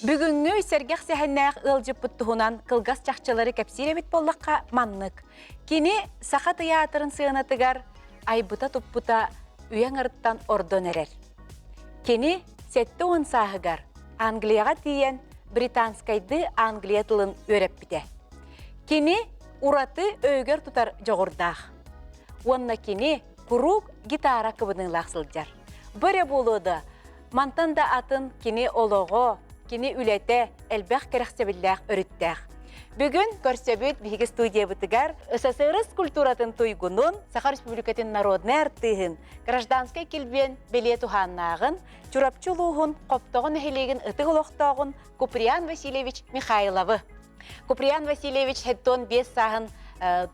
Бүгүҥҥү сэргэх сэһэннээх ыалдьыппыт туһунан кылгас чахчылары кэпсиир эбит буоллахха маннык. Кини Саха тыйаатырын сыанатыгар айбыта-туппута үйэ аҥарыттан ордон эрэр. Кини 70 сааһыгар Англияҕа тиийэн британскайдыы Англия тылын үөрэппитэ. Кини ураты өйүгэр тутар дьоҕурдаах. Уонна кини куруук гитара кыбыныылаах сылдьар. Бу эрэ буолуо да, мантан да атын кини олоҕо, кини үлэтэ элбэх кэрэхсэбиллээх өрүттээх. Бүгүн көрсөбүт биһиги студиябытыгар СССР культуратын туйгунун, Саха Республикатын народнай артыыһын, гражданскай килбиэн бэлиэ туһааннааҕын, Чурапчы улууһун Хоптоҕо нэһилиэгин ытык олохтооҕун Куприян Васильевич Михайловы. Куприян Васильевич хэттон биэс сааһын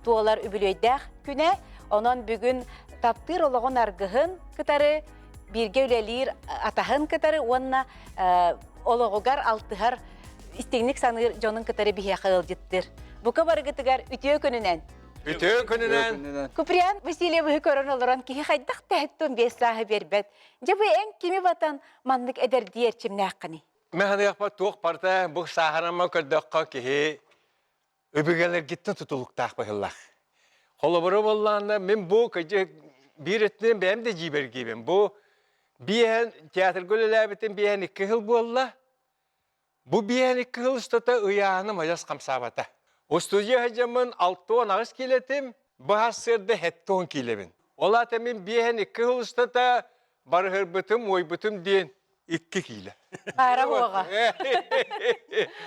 туолар үбүлүөйдээх күнэ. Онон бүгүн таптыыр олоҕун аргыһын кытары бииргэ үлэлиир атаһын кытары уонна олоҕугар алтыһар истиҥник саныыр дьонун кытары биһиэхэ ыалдьыттыыр. Бука барыгытыгар үтүө күнүнэн! Үтүө күнүнэн! Куприян Васильевиһы көрөн олорон киһи хайдах тэһиттэн биэс сааһы биэрбэт. Дьэ бу эн кими батан маннык эдэрдии эрчимнээххиний? Мен саныахпар туох барыта бу сааһырама көрдөххө киһи өбүгэлэргиттэн тутулуктаах быһыллах. Холобура буоллаҕына мин бу кыдьык биир өттүнэн бэйэм да дьиибэргиибин. Бу биэһэн театрга үлэлээбитим биэһэн икки сыл буолла. Бу биэһэн икки сыл устата ыйааһыным адьас хамсаабата. Устудьуйа сылдьаммын 68 киилэтим, бу сарсыарда 70 киилэбин. Ол аата мин биэһэн икки сыл устата барыһырбытым, уойбутум диэн икки киилэ. Аара буоҕа.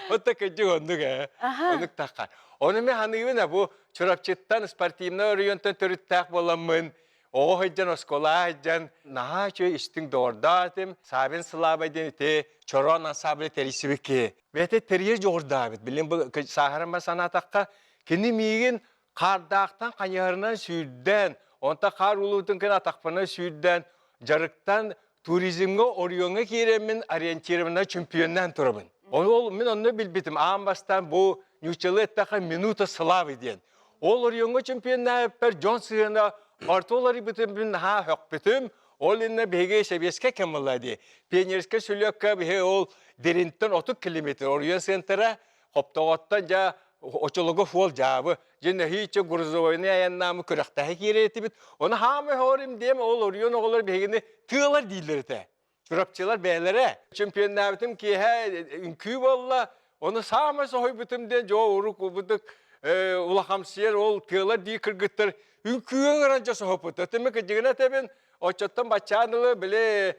Отто кырдьык оннук ээ. Оннук тахха. Ону мен ханыыбын бу Чурапчыттан спортивный оройуонтан төрүттээх буоламмын оҕо сылдьан оскуолаҕа сылдьан наһаа үчүгэй истиҥ доҕордоох этим. Савин Слава диэн ити Чороон ансамблы тэрийсибит киһи. Бэйэтэ тэрийэр дьоҕурдаабыт. Билин бу сааһыран санаатахха кини миигин Хаардаахтан хайыһарынан сүүрдэн, онтон хаар улуутун кын атахпынан сүүрдэн, дьарыктан туризмҥа оройуоҥҥа киирэммин ориентированно чемпионнаан турабын. Ол мин онно билбитим аан бастаан бу нууччалыы эттэххэ минута славы диэн. Ол оройуоҥҥа чемпионнаабыппар дьон сыһыана барыта уларыйбытын мин наһаа сөхпүтүм. Ол иннэ биһиги сэбиэскэй кэм буолла дии. Пионерскай сүлүөккэ биһи ол Диринтэн 30 километр оройуон центра Хоптоҕоттон дьэ очолого фуол дьаабы дьэ нэһииччэ грузовойны айаннаамы күрэхтэһэ киирэр этибит. Ону хаамы хоорим диэм ол оройуон оҕолор биһигини тыалар дииллэр этэ. Чурапчылар бэйэлэрэ. Чемпионнаабытым киэһэ үҥкүү буолла. Ону саамай соһуйбутум диэн дьоо урук убутук улахамсыйар ол тыалар дии кыргыттар үҥкүүгэ ыҥыран дьэ соһуппут. Өтөмө кырдьыгына этэбин Оччоттон баччаан ылы били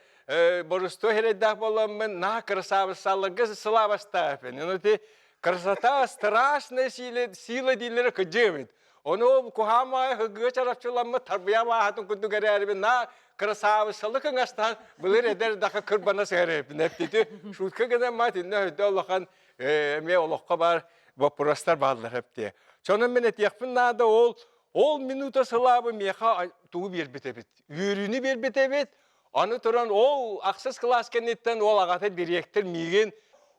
борустуо сирэйдээх буоламмын наһаа кырасаабыссааларга сылаабастааппын. Ону ити красота страшная сила, сила дииллэрэ кыдьык эбит. Ону ол куһаан маайа хыгыга чарапчыламмыт тарбыйа бааһатын курдук эрээрибин наа кырасаабыссалы кыҥастаан былыр эдэр даха кырбана сыһар эбиппин. Эптити шутка гынан маат иннэ өйдө улахан эмиэ олоххо баар боппуруостар бааллар эптиэ. Сонун мин этиэхпин наада ол Ол минута сылаабы миэхэ тугу биэрбит эбит? Үөрүүнү биэрбит эбит. Аны туран ол ахсыс кылаас кэнниттэн ол аҕата дириэктэр миигин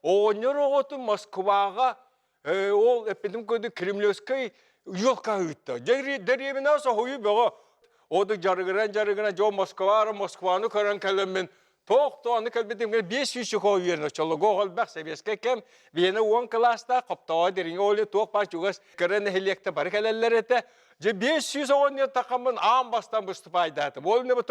оҕонньор оҕотун Москваҕа ол эппитим курдук Кремлевскай елка ыытта. Дэриэбинэ соһуйуу бөҕө. Одук дьарыгыран-дьарыгыран дьон Москваҕа Москваны көрөн кэлэммин Туох аны кэлбитим 500 чехол үөрэнэ оччолого элбэх сэбиэскэй кэм биһиэнэ уон кылаастаах хоптоҕо дириҥэ оли туох баар чугас кыра нэһилиэктэ бары кэлэллэр этэ дьэ 500 оҕонньор тахаммын аан бастаан выступайдаатым ол иннэ бу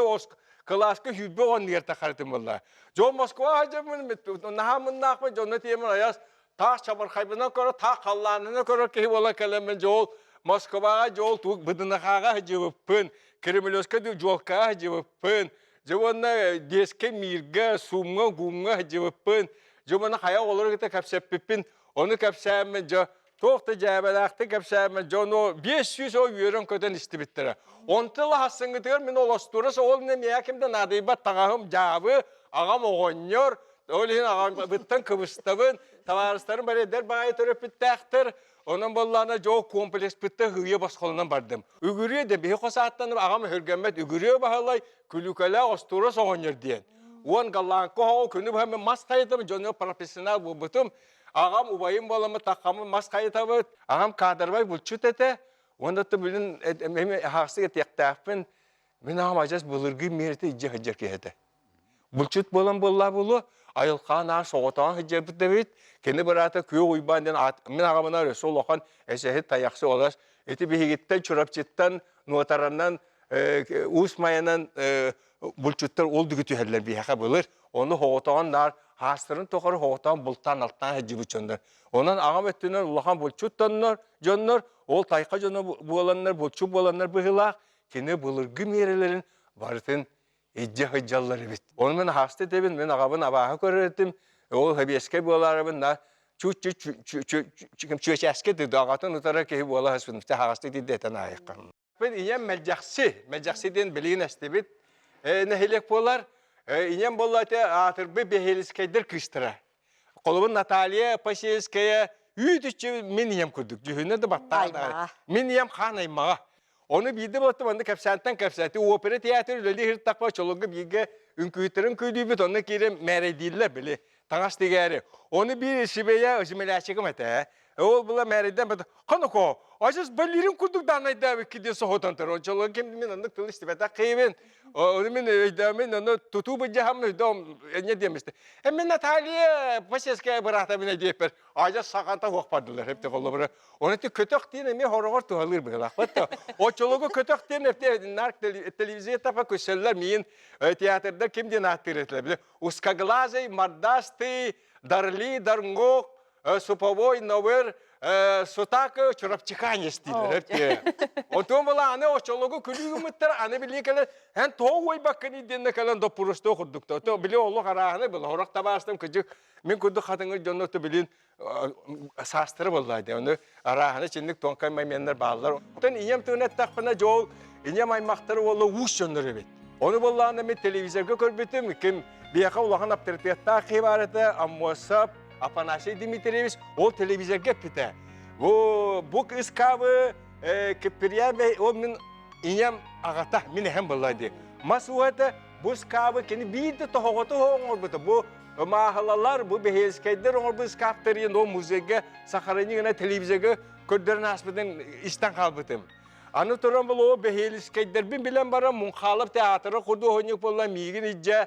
кылааска сүүрбэ оҕонньор тахарытым буолла дьон Москва сылдьаммын наһаа мыннаахпын дьонно тиэмэн айас таах чабырхайбынан көрөр таах халлаанынан көрөр киһи буола кэлэммин дьол Москваҕа дьол тук Быдынахааҕа сылдьыбыппын Кремлевскай дьуолкаҕа сылдьыбыппын Дьэ уонна диэскэ мииргэ, суумҥа, гуумҥа сылдьыбыппын, дьэ уонна хайа оҕолору кытта кэпсэппиппин, ону кэпсээммин, дьэ туох да дьээбэлээхтик кэпсээммин, дьону 500 ол үөрэн-көтөн истибиттэрэ. Онтон лаһассыҥҥытыгар мин ол остуора ол иннэ миэхэ ким да наадыйбат таҥаһым дьаабы, аҕам оҕонньор, ол иһин аҕабыттан кыбыстабын, табаарыстарым бары эдэр баҕайы төрөппүттээхтэр, Онон буоллаҕына дьоо комплекспытта һыыйа босхолонон бардым. Үгүрүө да биһи хос ааттаным аҕам өһүргэммэт Үгүрүө Баһылай күлүкэлээх остуорас оҕонньор диэн. Уон голландка оһоҕу күнү быһа мин мас хайытым, дьону профессионал буолбутум. Аҕам убайым буоламмыт таххаммын мас хайытабыт. Аҕам кадровай булчут этэ. Уонна билин эми аһаҕастык этиэхтээхпин. Мин аҕам адьас былыргы миэрэтэ илдьэ сылдьар киһи этэ. Булчут буолан буоллаа буолуо, айылҕаан аар соҕотоҕун сылдьарбыт эбит. Кини быраата Күөх Уйбаан диэн аат мин аҕабынан өссө улахан эсэһит тайахсы олос. Ити биһигиттэн Чурапчыттан Нуотаранан Уус Майанан булчуттар ол дүгү түһэллэр биһиэхэ былыр. Ону соҕотоҕун наар хаастарын тухары соҕотоҕун бултаан алтаан сылдьыбыт дьоннор. Онон аҕам өттүнэн улахан булчут дьоннор, дьоннор ол тайха дьоно буоланнар, булчут буоланнар быһыылаах кини былыргы миэрэлэрин барытын илдьэ сылдьаллар эбит. Ону мин аһаҕаста этэбин, мин аҕабын абааһы көрөр этим, ол сэбиэскэй буолаарыбын на чүөчээскэ аҕатын утарар киһи буола сыспытым, аһаҕастык диирдэ этэн аайыкка. Мин ийэм Мэлдьэхси, Мэлдьэхси диэн билигин эстибит нэһилиэк буолар. Ийэм буолла этэ аатырбыт Бэһиэлискэйдэр кыыстара. Холобур Наталья Посельская үүт-үччү мин ийэм курдук дьүһүнэ да баттаан мин ийэм хаан аймаҕа. Ону биирдэ буолтум онно кэпсээнтэн кэпсээтэ опера театр үлэлии сырыттахпа чолоҥго бииргэ үҥкүүттэрин күүлүүбүт онно киирэн мээрэйдииллэр били таҥас тигээри. Ону биир сибэйэ землячигым этэ. Ол була мээрэйдэн бата ханако ажас балерин курдук даанайдаабыкки диэн соһутан турар. Оччолорго ким мин оннук тыл истибэтэх киһибин. Ону мин өйдөөмүн ону тутуу быдьаһам өйдөм энньэ диэмисте. Э мин Наталья Посельская быраата мин диэппэр ажас саҕанта хуох бардылар эпте холобура. Оны ти көтөх диэн эмиэ хороҕор туһалыыр быһылаахпат да. Оччолорго көтөх диэн эпте нарк телевизия тапа көсөллөр миин театрда ким диэн ааттыыр этилэр. Узкоглазый, мордастый, Дарли, Дарнгок, суповой новер сутака чурапчиканец дииллэр Отуон була аны очологу күлүүгүмүттэр аны билии кэлэн эн тоҕо уойбаккын диэннэ кэлэн доппурустуо курдук то били олох арааһына был хорох табаастым кыдьык мин курдук хатыҥыр дьонно то билин саастары буолла дии ону арааһына чинник тонкай моменнар бааллар оттон ийэм тыына эттэхпинэ дьол ийэм аймахтары уола уус дьоннор эбит ону буоллаҕына мин телевизорга көрбүтүм ким биһиэхэ улахан авторитеттаах киһи баар этэ Аммосов Афанасий Дмитриевич ол телевизорга эппитэ бу бу ыскаабы Киппирия ол мин ийэм аҕата мин эһэм буолла дии мас уо этэ бу ыскаабы кини биир да тоһоҕото оҥорбута бу Мааһылалар бу Бэһиэлскэйдэр оҥорбут ыскааптарын ол музейга сохранение гына телевизорга көрдөрөн ааспытын истэн хаалбытым. Аны туран бұл ол Бэһиэлискэйдэрбин билэн баран Муҥхаалап театра худуоһунньук буолла миигин илдьэ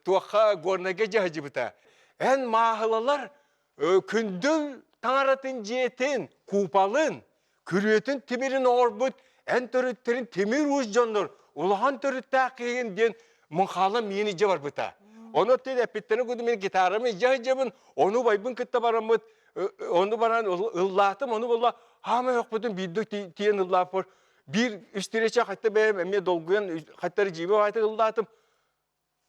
туохха Горнайга дьаһдьыбыта. Эн мааһылалар күндүл таҥаратын дьиэтин, куупалын, күрүөтүн тимирин оҥорбут эн төрүттэрин тимир уус дьоннор улахан төрүттээх киһигин диэн Муҥхаала миин илдьэ барбыта. Ону тил эппиттэрин курдук мин гитарам илдьэ сылдьабын, ону убайбын кытта бараммыт, ону баран ыллаатым, ону буолла хаама өөхпүтүн биирдэ тиийэн ыллааппар биир встреча хатта бэйэм эмиэ долгуйан хаттары дьиибэ баайтык ыллаатым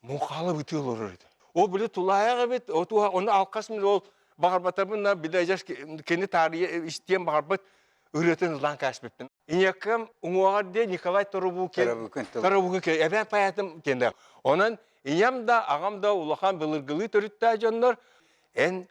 Муҥхаала бытыы олорор этэ. Ол били тулаайах эбит, отуһа ону алкас мин ол баҕарбатарбын да били эдьэс кини таарыйа истиэн баҕарбыт ырыатын ыллаан кээспиппин. Ийэккэм уҥуоҕар диэн Николай Торобукин Торобукин эбээн поэтым диэн Онон ийэм да аҕам да улахан былыргылыы төрүттээх дьоннор эн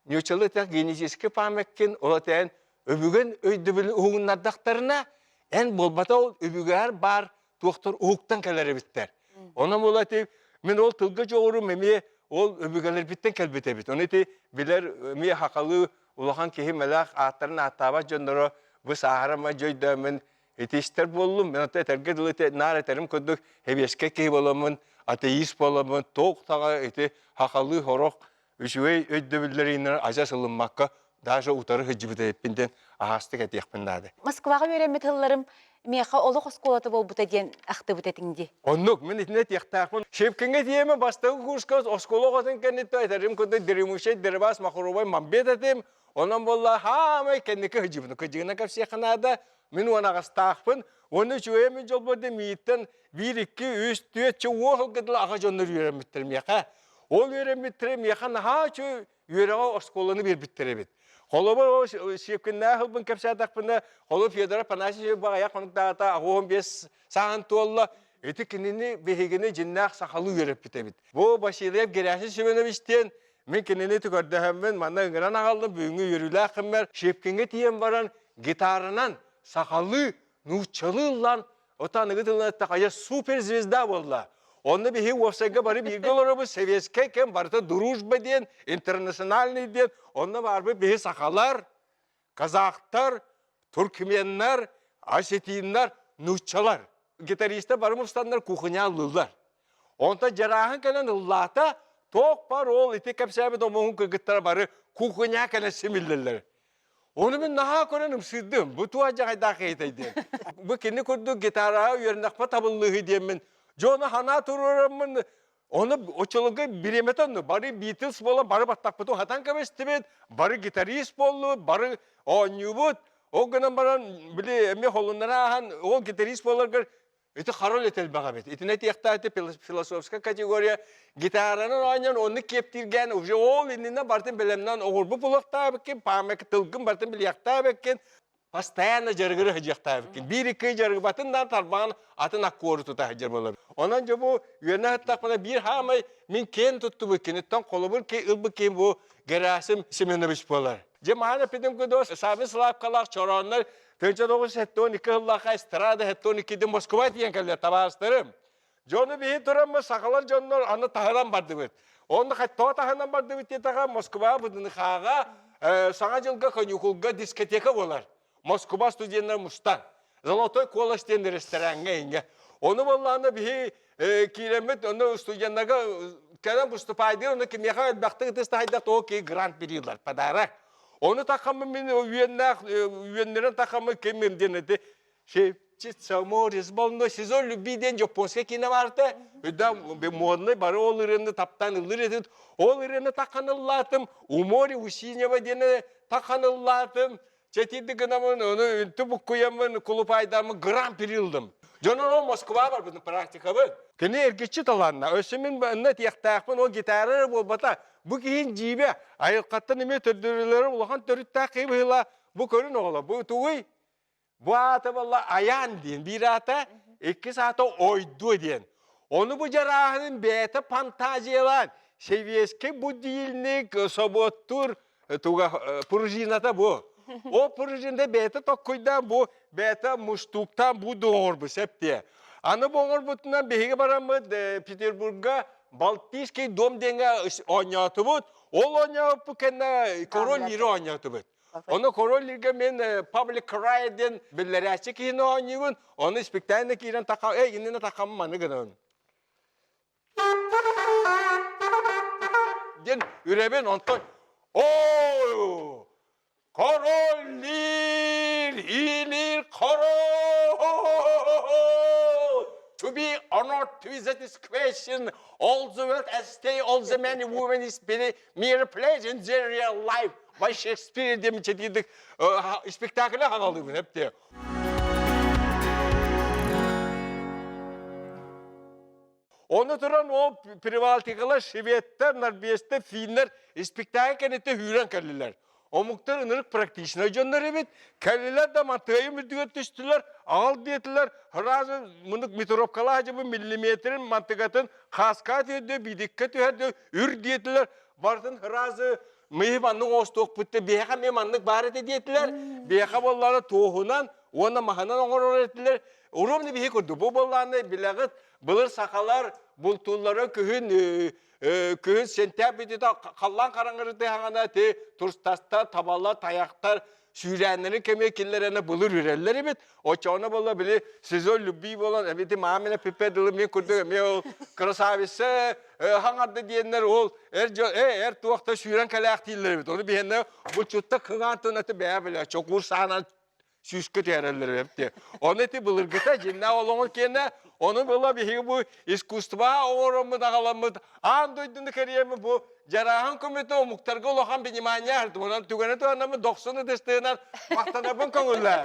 Ньучалы этэх генетический памяткин ол этэн өбүгэн өйдөбүлүн уһугуннардахтарына эн буолбата ол өбүгээр баар туохтар уһуктан кэлэр эбиттэр. Онон буола ити мин ол тылга дьоҕурум эмиэ ол өбүгэлэрбиттэн кэлбит эбит. Ону ити билэр эмиэ хахалыы улахан киһи мэлээх ааттарын ааттаабат дьонноро бу сааһырама дьойдөөмүн ити истэр буоллум. Мен ото этэргэ дылы наар этэрим курдук хэбиэскэ киһи боламмын, атеист боламмын, туох таҕа ити хахалыы хорох үчүгэй өйдөбүллэринэн адьас ылыммакка даже утары сылдьыбыт эбиппин диэн аһаастык этиэхпин наада. Москваҕа үөрэммит тылларым миэхэ олох оскуолата буолбута диэн ахтыбыт этиҥ дии. Оннук, мин итиннэ этиэхтээхпин. Щепкиҥҥэ тиийэммин бастакы курска оскуола оҕотун кэнниттэн этэрим курдук дремучай дерибас махровай мамбет этим. Онон буолла хаамай кэнники сылдьыбытым. Кыдьыгына кэпсиэххэ наада. Мин уон аҕыстаахпын. Уонна үчүгэйэ мин дьолбор да мииттэн биир, икки, үс, түөрт, чэ уон сылга дылы аҕа дьоннор үөрэммиттэр миэхэ. Ол үөрэммиттэрэ миэхэ наһаа үчүгэй үөрэҕи оскуоланы биэрбиттэр эбит. Холобур, ол Сиэпкиннээх ылбын кэпсээтэхпинэ, холобур Федор Афанасьевич баҕайах хонуктааҕыта 85 сааһын туолла. Ити кинини биһигини дьиннээх сахалыы үөрэппит эбит. Бу Васильев Герасим Семенович диэн мин кинини көрдөһөммүн манна ыҥыран аҕаллым бүгүҥҥү үөрүүлээх кэммэр Щепкиҥҥэ тиийэн баран гитаранан сахалыы нууччалыы ыллаан Оттон аныгы тылынан эттэххэ, суперзвезда буолла. Онно биһи уопсайга бары бииргэ олоробут, советскай кэм барыта дружба диэн, интернациональный диэн, онно баарбыт биһи сахалар, казахтар, туркменнар, осетиннар, нууччалар. Гитаристар бары мустаннар кухня ыллыыллар. Онтон Дьарааһын кэлэн ыллаата, туох бар ол ити кэпсээбит омугун кыргыттара бары кухня кэлэн симиллэллэр. Ону мин наһаа көрөн ымсыырдым. Бу туох дьаҕайдаах киһитэй диэн. Бу кини курдук гитараҕа үөрэнэхпэ табыллыыһы диэммин, дьону ханаа туруораммын Ону оччолорго бириэмэтэ онно бары Битлз буолан бары баттахпытын хатан кэбистибит, бары гитарист буоллубут, бары оонньуубут. Ол гынан баран били эмиэ холуннара ааһан ол гитарист буоларгар ити харол этэлбэх эбит. Итини этиэхтээх философская категория гитаранан оонньоон оннук киэптииргээн уже ол иннинэ барытын бэлэмнээн оҕурбут булуохтаабыккын, паамайка тылгын барытын билиэхтээбиккин, постоянно дьарыгыры сылдьыахтаабыккын. Биир икки дьарыгыбатын да тарбаҕын атын аккуору тута сылдьар буолар. Онон дьэ бу үөнэ сыттахпына биир хаамай мин киэн туттубут киниттэн холобур ылбыт киһим бу Герасим Семенович буолар. Дьэ маһан эппитим кудос Савин Славкалаах чорооннор 1972 сыллаахха эстрада 72 Москва тиийэн кэллэр табаарыстарым. Дьону биһи тураммыт сахалар дьоннор аны таһынан бардыбыт. Онно тоҕо таһынан бардыбыт диэтэхэ Москва ВДНХ-ҕа Саҥа дьылга каникулга дискотека буолар. Москва студеннар мустан. Золотой колос диэн рестораҥҥа иҥҥэ. Ону буоллаҕына биһи киирэммит ону студеннарга кэлэн выступайдыыр ону кимиэхэ элбэхтик ытыс таһайдах того киһи грант бириилэр подарок. Ону тахаммын мин үөннээх үөннэрин тахаммын ким диэн эти Шепчется море с волной сезон любви диэн дьоппуоска киинэ баарта. Өйдөөн модный бары ол ырыаны таптаан ыллыр этит. Ол ырыаны тахан ыллаатым. У моря у синего диэни тахан ыллаатым. Чэтиди гынамын, ону үнтү буккуйаммын, кулупайдаммын гран-при ылдым. Дьонор ол Москва барбытын практикабын. Кини эргиччи талаанна. Өссө мин манна этиэхтээхпин, ол гитара эрэ буолбата. Бу киһин дьиибэ, айылҕаттан эмиэ төрдүрүлэрэ улахан төрүттээх киһи быһыылаах. Бу көрүн оҕолор, бу тугуй? Бу аата буолла Айаан диэн биир аата, иккис аата Ойдуо диэн. Ону бу дьарааһынын бэйэтэ фантазиялаан, сэбиэскэй будильник собуоттуур туга пружината бу. Ол пружинда бэйэтэ токкуйдаан бу бэйэтэ муштуктаан бу оҥорбут септиэ. Аны бу оҥорбутунан биһиги бараммыт Петербурга Балтийский дом диэҥҥэ оонньоотубут. Ол оонньообуппут кэннэ король лиры оонньоотубут. Ону король лиргэ мен Public Cry диэн биллэрээччи киһини оонньуубун. Ону спектакльна киирэн таха, эй, иннинэ тахам маны гынабын. Диэн үрэбин онтон оо король лир илир король to be honored to that question all the world as stay all the men and women is mere place in their real life by Shakespeare диэн чэтиидик спектакль хагалыыбын эпте. Ону туран ол Прибалтикалар, шведтэр, норвежтэр, финнэр спектакль кэнниттэн үүрэн кэллилэр. Омуктар ынырык практичнай дьоннор эбит. Кэллилэр да матыайым үрдүгэр түстүлэр, аҕал диэтилэр. Сразу мунук метровкалаах дьыбы миллиметрин мантыгатын хааска түһэрдэ, бидиккэ түһэрдэ, үр диэтилэр. Барытын сразу мы маннык оҥостуохпут да биһиэхэ эмиэ маннык баар этэ диэтилэр. Биһиэхэ буоллаҕына туоһунан уонна маһынан оҥорор этилэр. Уруомна биһи курдук. Бу буоллаҕына билэҕит былыр сахалар бултууллара күһүн күһүн сентябрь бүтүүтэ халлаан хараҥарытыһаҕына ти турстастар, табалар, тайахтар сүүрээннэрин кэмигэр киллэрэнэ былыр үрэллэр эбит. Оччоҕуна буолла били сезон любви буолан эбити мамина пипе дылы мин курдук эмиэ ол красавица хаҥарда диэннэр ол эр дьон эр туохта сүүрэн кэлээхтииллэр эбит. Ону биһиэннэ булчутта кыҥаан тунаты бэйэ билэ чокуур саанан сүүскэ түһэрэллэр эбит. Ону ити былыргыта дьиннээх олоҕун киэнэ ону была биһиги бу искусство оҥороммут аҕаламмыт аан дойдуну кэрийэммит бу дьарааһын көмөтө омуктарга улахан внимание онон түгэнэ туһанаммыт дохсун ытыстыынан махтанабын көҥүллээн.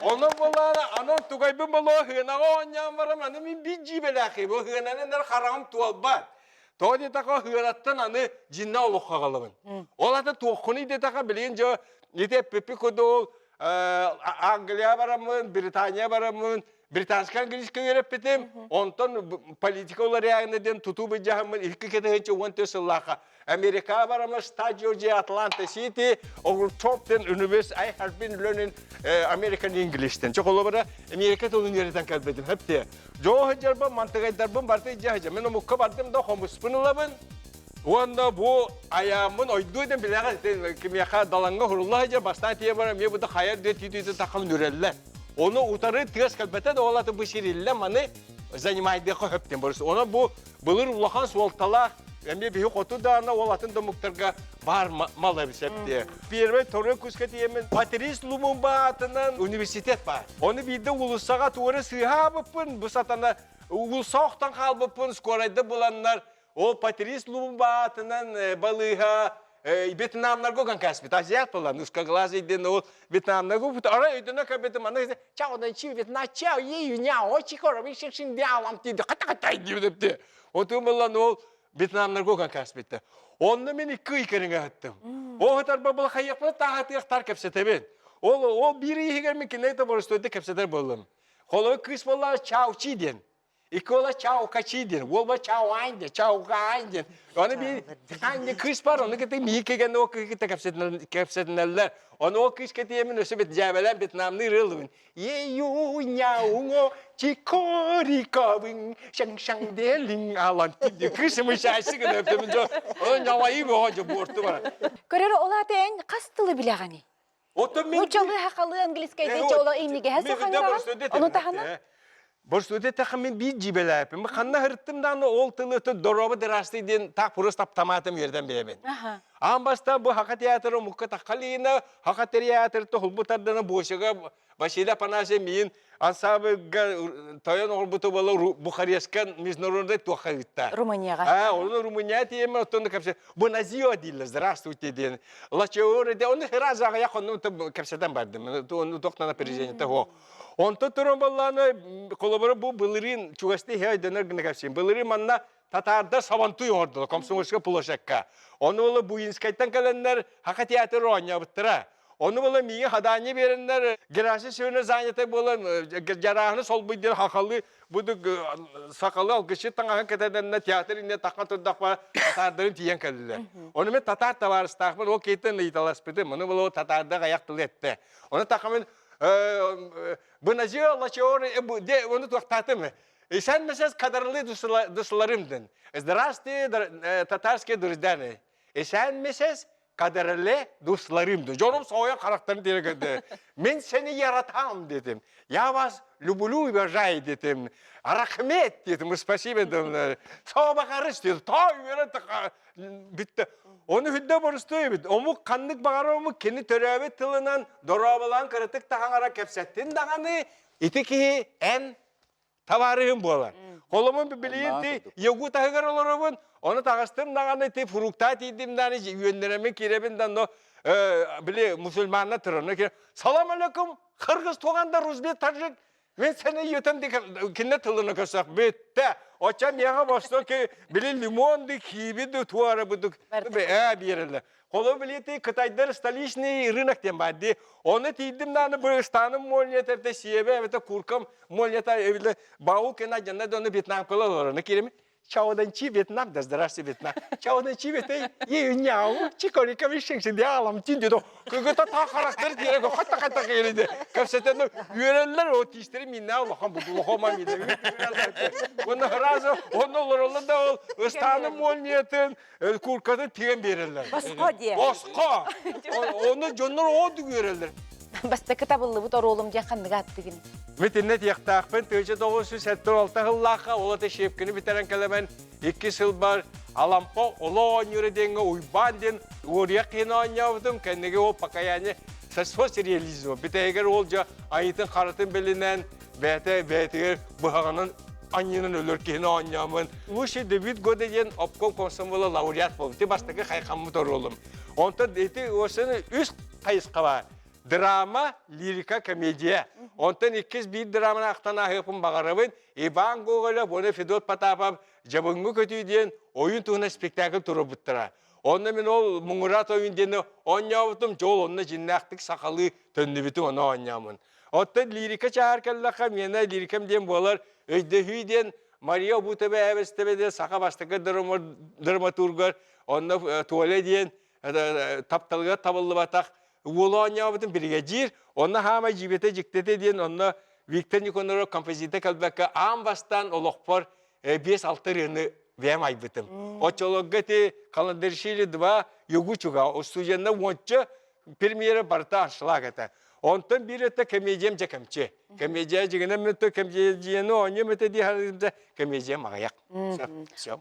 Онон буолаана анан тугайбын болоо хыанаҕа оонньоон барам аны мин биир дьиибэлээхи бу хыананан эр хараҕым туолбат. Тоҕо диэтэххэ хыанаттан аны дьиннэ олоххо аҕалабын. Ол ата туоххунуй диэтэххэ билигин дьэ ити эппиппит курдук ол Англия бараммын, Британия бараммын, британскай английскай үөрэппитим. Онтон политика уларыйаҕына диэн тутуу былдьаһаммын 2014 сыллаахха Америка бараммын штат Джорджия Атланта Сити Огурцов диэн University I have been learning American English ден. Чоколобара Америка тылын үөрэтэн кэлбитим. Хэпте. Дьоо сылдьарбын, мантыгайдарбын барты дьэ Мен омукка бардым да хомуспун ылабын. Уонна бу айааммын ойдуу диэн билэҕэ кимиэхэ далаҥҥа хурулла сылдьар бастаан тиийэ баран эмиэ бу да хайа диэн түүтүүтүн таххан үрэллэр. Ону утары тыас кэлбэтэ да ол аты бу сириллэ маны. занимайдыахха хөптен борус. Онон бу былыр улахан суолталаах эмиэ биһи хоту даана ол атын домуктарга бар мал эбисэптиэ. Первый второй курска тиийэммин Патрис Лумумба аатынан университет бар. Ону биирдэ уулуссаҕа туора сыыһаабыппын, бу сатана уулусса охтон хаалбыппын скорайда буланнар Ол Патрис Лумумба аатынан балыыһа Вьетнамнарга уган кээспит. Азиат буолан, узкоглазый диэн ол Вьетнамнарга укпут. Арай өйдөнө көрбүтүм, аны чао дан чи Вьетнам чао е юняо чи коро шин шин диалам ти хата хата диэбит. Отун булан ол Вьетнамнарга уган кээспиттэр. Онно мин икки ый кэриҥэ ыһыттым. Ол ыһытарба был хайыахпына тааһатыахтар кэпсэтэбин. Ол ол биир иһигэр мин кинилэри да боростуойда кэпсэтэр буоллум. Холобур кыыс буоллаҕа чао чи диэн. Икола чао качи диэн, уолба чао айн диэн, чао айн диэн. Аны би айн кыыс бар, ону кытта мии кэгэн ол кыыс кытта кэпсэтинэллэр. Ону ол кыыс кэтиэмин өссө бит дьээбэлээн Вьетнамныы ырыалыбын. Е-ю няуңо чикорикабын шаң-шаң делин алан тиди кыыс мышайсы гына өптөмүн жо. Оны нялайы боо жо буорту бар. Көрөр ол аты эн хас тылы билэҕиний? Оттон мин Нууччалыы, хахалыы, английскайдыы чооло иннигэһэ сахаҥыраҕын, ону таһынан Борстуота эттэххэ мин биир дьиибэлээппин. Ханна сырыттым даҕаны ол тылы дорообо дыраастый диэн таах просто таптамаатым үөрдэн бэйэбин. Аан бастаан бу Хака театра омукка таххалыына, Хака театрта холбу тардана Босяга Василий Афанасьев миин ансамбльга тойон оҕорбута буола Бухареска международный туохха ыытта. Румынияҕа. А, оны Румыния тиэмэ оттон кэпсэ Боназио дииллэр, здравствуйте диэн. Лачеор де оны раз аҕыйах онну кэпсэтэн бардым. Оны тохтан опережение того. Онто туран баллааны холобура бу былырыын чугастыы иһэ өйдөнөр гына кэпсиим. Былырыын манна татаардар сабантуй оҥордулар Комсомольскай площадка. Ону була Буинскайтан кэлэннэр Хака театр оонньообуттара. Ону була миигин хадаанньа биэрэннэр Герасим Семенович занятый буолан жарааһыны солбуй диэн хахалы буду сахалы алгысчыт таҥаһын кэтэнэннэ театр иннэ тахха турдахпа татаардарын тиийэн кэллилэр. Ону мен татаар табаарыстаахпын ол кейтен ыйыталаспытым. Ону була татаарда аяк тылы этте. Ону тахамын Быназио лачеор де оны туохтаатым. Сэн месяц кадарлы дусларымдын. Здравствуйте, татарские друзья. Сэн месяц кадерле дусларымды. Дьонум соһуйан харахтарын тиэрэ көрдө. Мин сени яратам дедим. Я вас люблю и уважаю дедим. Рахмет дедим. Спасибо дедим. Саабахарыс дедим. Той үөрэн бүттэ. Ону хүддэ борустуй эбит. Омук ханнык баҕарар омук кини төрөөбүт тылынан дорооболоон кыратык таһаҥара кэпсэттин даҕаны ити киһи эн табаарыһым буолар. Холомун билигин ти ягу таһыгар олоробун, ону таҕыстым даҕаны ти фруктаа тиийдим даҕаны үөннэремин киирэбин да но били мусульманна туран салам алейкум кыргыз туганда рузбек тажик мен сени йөтөм кинне тылына көсөх бүттэ оча миэхэ бостон ки били лимон ди кииби ду туара будук ээ биэрэллэр Холо билети Кытайдар столичный рынок диэн баар дии. Оны тиийдим дааны бу ыстааным молния эрдэ сиэбэ эбэтэ куркам молнията эбиле баул кена дьанна да оны Вьетнамкала олорор. Кирими Чаодан чи Вьетнам да здравствуйте Вьетнам. Чаодан чи Вьетнам е няу чи корика вишен диалам тин дедо. Кыгыта та характер диye хатта хатта келди. Кепсетен үөрэллэр о тиистери миннаа улахан бу улахан миннаа. Оны разы оны олороллар да ол ыстааным молниятын курканы тигэн биэрэллэр. Босхо диэ. Босхо! Оны дьоннор оодук үөрэллэр. Бастакы табыллыбыт оруолум диэн ханныга аттыгын? Митинне тиэхтаахпын 1976 сыллаахха ол ата Щепкини бүтэрэн кэлэмэн икки сыл бар Алампа оло оонньуура диэҥҥэ Уйбаан диэн уоруйах киһини оонньообутум. Кэнниги ол покаяние соцреализма. Бүтэһигэр ол дьэ айытын харатын билинэн бэйэтэ бэйэтигэр быһаҕынан анньынан өлөр киһини оонньоомун. Лучший дебют года диэн обком комсомола лауреат буолбут. Ити бастакы хайхаммыт оруолум. Онтон ити осыны үс хайысха бар. Драма, лирика, комедия. Онтон иккис биир драманы ахтан ааһыахпын баҕарабын. Иван Гоголев уонна Федот Потапов Дьабыҥҥы көтүү диэн ойун туһунан спектакль туруорбуттара. Онно мин ол Муҥураат ойун диэни оонньообутум, дьол онно дьиннээхтик сахалыы төннүбүтүм, ону оонньоомун. Оттон лирика чааһар кэллэххэ, миэнэ лирикам диэн буолар, өйдөһүү диэн Мария Обутова Эбэстэбэ диэн саха бастакы драматургар, онно Толя диэн тапталыгар табыллыбатах уолу оонньообутун биригэдьиир, онно хаамай дьиибэтэ дьиктэтэ диэн онно Виктор Никоноров композиция кэлбэккэ аан бастаан олохпор 5-6 ырыаны бэйэм айбытым. Оччолорго ити Каландаришвили 2 Югучуга устудьуонна уонча премьера барыта аншлаг этэ. Онтон биир өттө комедиям дьэ кэмчи. Комедия дьигинэн мөттө комедияны оонньуом этэ дии саныырым комедиям аҕыйах.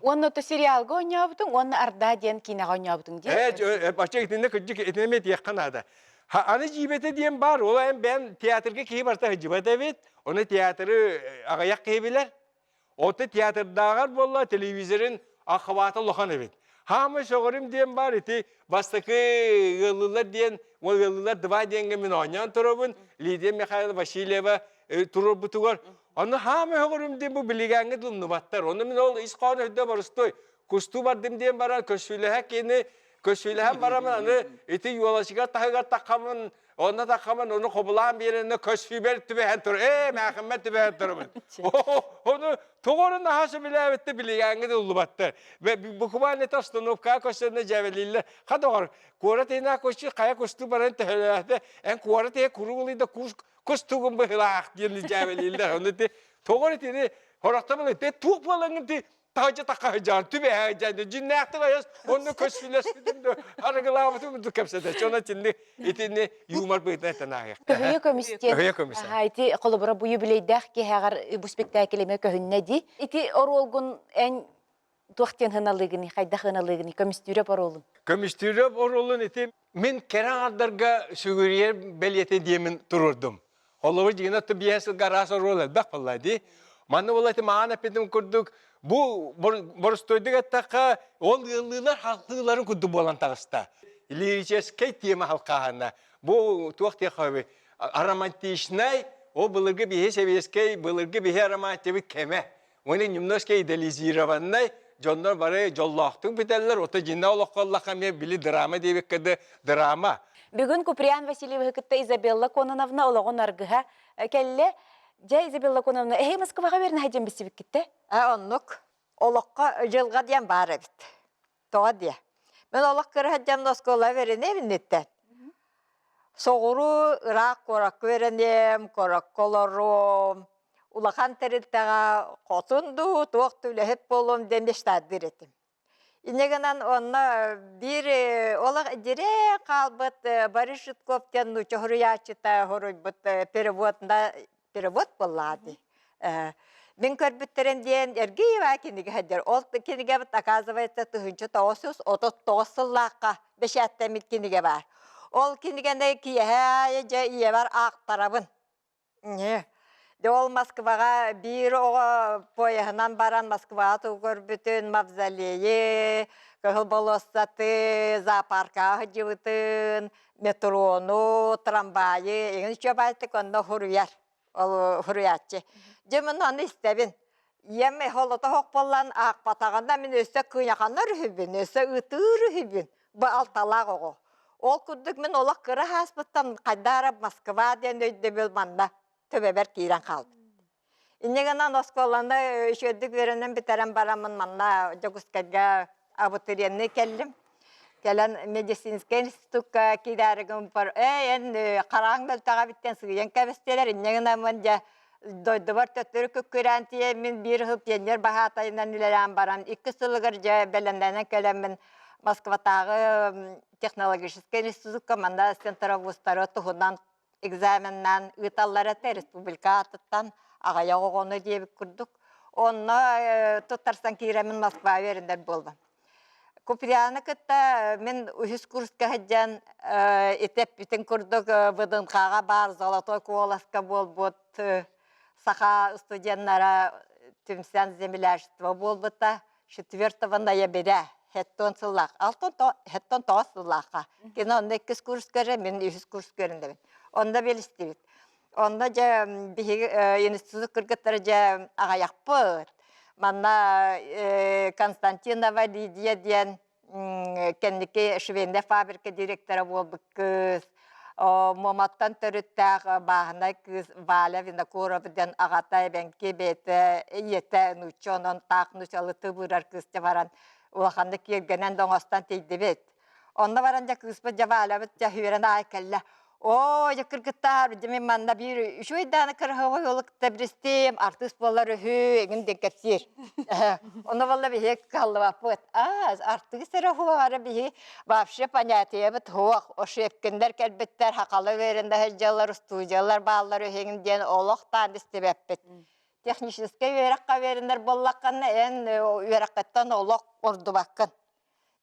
Уонна то сериалга оонньообутуҥ уонна Арда диэн киинэҕэ оонньообутуҥ дии. Ээ, бачча итиннэ кырдьык итиннэ эмиэ этиэххэ наада. Аны дьиибэтэ диэн баар, ол эн бэйэм театрга киһи барыта сылдьыбат эбит. Ону театры аҕыйах киһи билэр. Оттон театрдааҕар буолла телевизорын охвата улахан эбит. Хаамай сөҕөрүм диэн баар ити бастакы ыаллыылар диэн ыаллыылар два диэҥҥэ мин оонньоон турабын Лидия Михайловна Васильева туруорбутугар ону хаамай сөҕөрүм диэн бу билигээҥҥэ тумнубаттар. Ону мин ол ис хоһоон өйдө боростуой кустуу бардым диэн баран көссүүлэһэ кини көссүүлэһэн барамын аны ити юолачыгар таһыгар таххамын Онно таххаман ону хобулаан биэрэннэ көссүүбэр түбэһэн тур. Ээ, мээхиммэр түбэһэн турабын. Ону тоҕо наһаа сөбүлээбитте билигээҥҥэ да уллубаттар. Буквально это остановкаҕа көстөннө дьээбэлииллэр. Ха доҕор, куорат иһинэ көччү хайа кустуу баран төһөлөөтө, эн куорат иһэ куругулуйда кус кустугун быһылаах диэн дьээбэлииллэр. Ону ти тоҕо итини хорохтон те туох буолаҥын ти таһырдьа таххаһыдьаан түбэһээдьээн дьиннээхтик айас онно көссүүлэспитим да арыгылаабытым курдук кэпсэтэ онон итинник итини юмор быһыытынан этэн ааһыах Көһүйэ көмүс диэн Көһүйэ көмүс Аха, ити холобура бу юбилейдаах киэһэҕэр бу спектакль эмиэ көһүннэ дии. Ити оруолгун эн туох диэн сыаналыыгыный, хайдах сыаналыыгыный көмүстүүрэп оруолун? Көмүстүүрэп оруолун ити мин кэрэ аҥардарга сүгүрүйэр бэлиэтэ диэмин туруордум. Холобур, дьиҥинэ оттон биэс сылга араас оруол элбэх буолла дии. Манна буолла ити маҕан эппитим курдук, бу боростуойдук эттэххэ, ол ыаллыылар халкыыларын курдук буолан таҕыста. Лирическэй тема халкааһына. Бу туох диэххэ романтичнай, ол былыргы биһи сэбиэскэй, былыргы биһи романтикабыт кэмэ. Уонна немножко идеализированнай дьоннор бары дьоллоохтук бүтэллэр, ото дьиннэ олоххо ыллахха эмиэ били драма диэбиккэ да драма. Бүгүн Куприян Васильевиһы кытта Изабелла Кононовна олоҕун аргыһа кэллэ. Дьэ, Изабелла Кононовна, эһи Москваҕа үөрэнэ сылдьан билсибиккиттэ? Э, оннук. Олоххо дьылҕа диэн баар эбит. Тоҕо диэ? Мин олох кыра сылдьан оскуола үөрэнэбин Соҕуруу ыраах куоракка үөрэниэм, куоракка олоруом, улахан тэрилтэҕэ хотун дуу, туох да үлэһит буолуом диэн мечтаардыыр этим. Инньэ гынан онно биир олох дириҥ хаалбыт Борис Житков диэн нуучча суруйааччыта суруйбут переводна перевод буоллаҕа дии. Мин көрбүттэрим диэн Эргиева кинигэ сылдьар. Ол кинигэбит, оказывается, 1939 сыллаахха бэчээттэммит кинигэ баар. Ол кинигэни киэһэ аайы дьэ ийэбэр аахтарабын. Дьэ ол Москваҕа биир оҕо поеһынан баран Москваҕа тугу көрбүтүн, мавзолейы, Кыһыл болуоссаты, зоопаркаҕа сылдьыбытын, метрону, трамвайы эҥин үчүгэйдик онно суруйар ол суруйааччы. Дьэ мин ону истэбин. Ийэм холото хохполлан аахпатаҕына мин өссө кыйаханар үһүбүн, өссө ытыыр үһүбүн. Бу алталаах оҕо. Ол курдук мин олох кыра ааспыттан хайдах эрэ Москва диэн өйдөбүл манна төбөбөр киирэн хаалбыт. Инньэ гынан оскуоланы үчүгэйдик үөрэнэн бүтэрэн бараммын манна Дьокуускайга абитуриенныы кэллим. Кэлэн медицинскэй институкка киирээри гыммыппар, «Эй, эн хараҥ мөлтөҕө эбиттэн сыыйан кэбистилэр, инньэ гынаммын дьэ дойдубар төттөрү күккүрээн тиийэммин биир сыл пионер баһаатайынан үлэлээн баран, икки сылыгар дьэ бэлэмнэнэн кэлэммин Москватааҕы технологическай институкка манна центровузтары туһунан экзаменнаан ыыталлар этэ республика аатыттан аҕыйах оҕону диэбит курдук. Онно туттарсан киирэммин Москва үөрэнэр буоллум. Куприяны кытта мин үһүс курска сылдьан ити эппитин курдук ВДНХ-ҕа баар Золотой Куоласка буолбут саха студеннара түмсэн землячество буолбута. 4 ноября хэттон сыллаах алтан хэттон тоҕус сыллаахха кини онно иккис курс көрө мин үһүс курс көрүндэбин онно билистибит онно дьэ биһиги институт кыргыттара дьэ аҕайахпыт манна Константинова Лидия диэн кэнники швейная фабрика директора буолбут кыыс Муоматтан төрүттээх бааһынай кыыс Валя Винокурова диэн аҕата эбэҥки бэйэтэ ийэтэ нуучча онон таах нууччалыы тыбыырар кыыс дьэ баран улаханнык киэргэнэн да оҥостон тиийдибит. Онно баран дьэ кыыспыт дьэ Валябыт дьэ үөрэн аай кэллэ. Оо, дьэ кыргыттаар, дьэ мин манна биир үчүгэй дааны кыраһыабай уолу кытта билистим, артыыс буолар үһү, эҥин диэн кэпсиир. Ону буолла биһиги кыһаллыбаппыт. Аа, артыыс эрэ уһуох эрэ биһиги вообще понятиебыт суох. Ошибкиннэр кэлбиттэр, хахалы үөрэнэ сылдьаллар, устуудьуйалар бааллар үһү эҥин диэн олох таан истибэппит. Техническэй үөрэххэ үөрэнэр буоллаххына, эн үөрэххиттэн олох ордубаккын.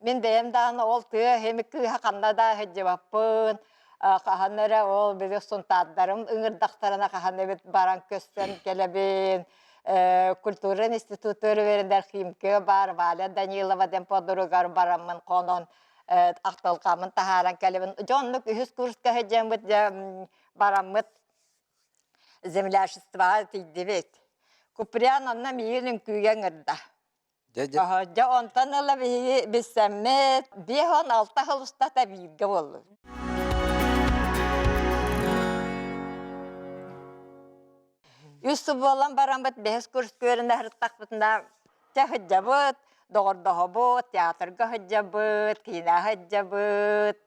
Мин бэйэм даҕаны ол тыа иһин кыыһа ханна да сылдьыбаппын, хаһан эрэ ол били сунтаардарым ыҥырдахтарына хаһан эбит баран көстөн кэлэбин. Культура институтугар үөрэнэр Химка баар Валя Данилова диэн подругар бараммын хонон ахтылҕаммын таһааран кэлэбин. Дьэ оннук үһүс курска сылдьаммыт дьэ бараммыт землячествоҕа тиийдибит. Куприян онно миигин үҥкүүгэ ыҥырда. Дьэ онтон ыла биһиги билсэммит 56 сыл устата бииргэ буоллубут. Үс сыл буолан бараммыт бэһис курс үөрэнэ сырыттахпытына чэ сылдьабыт, доҕордоһобут, театрга сылдьабыт, киинэҕэ сылдьабыт,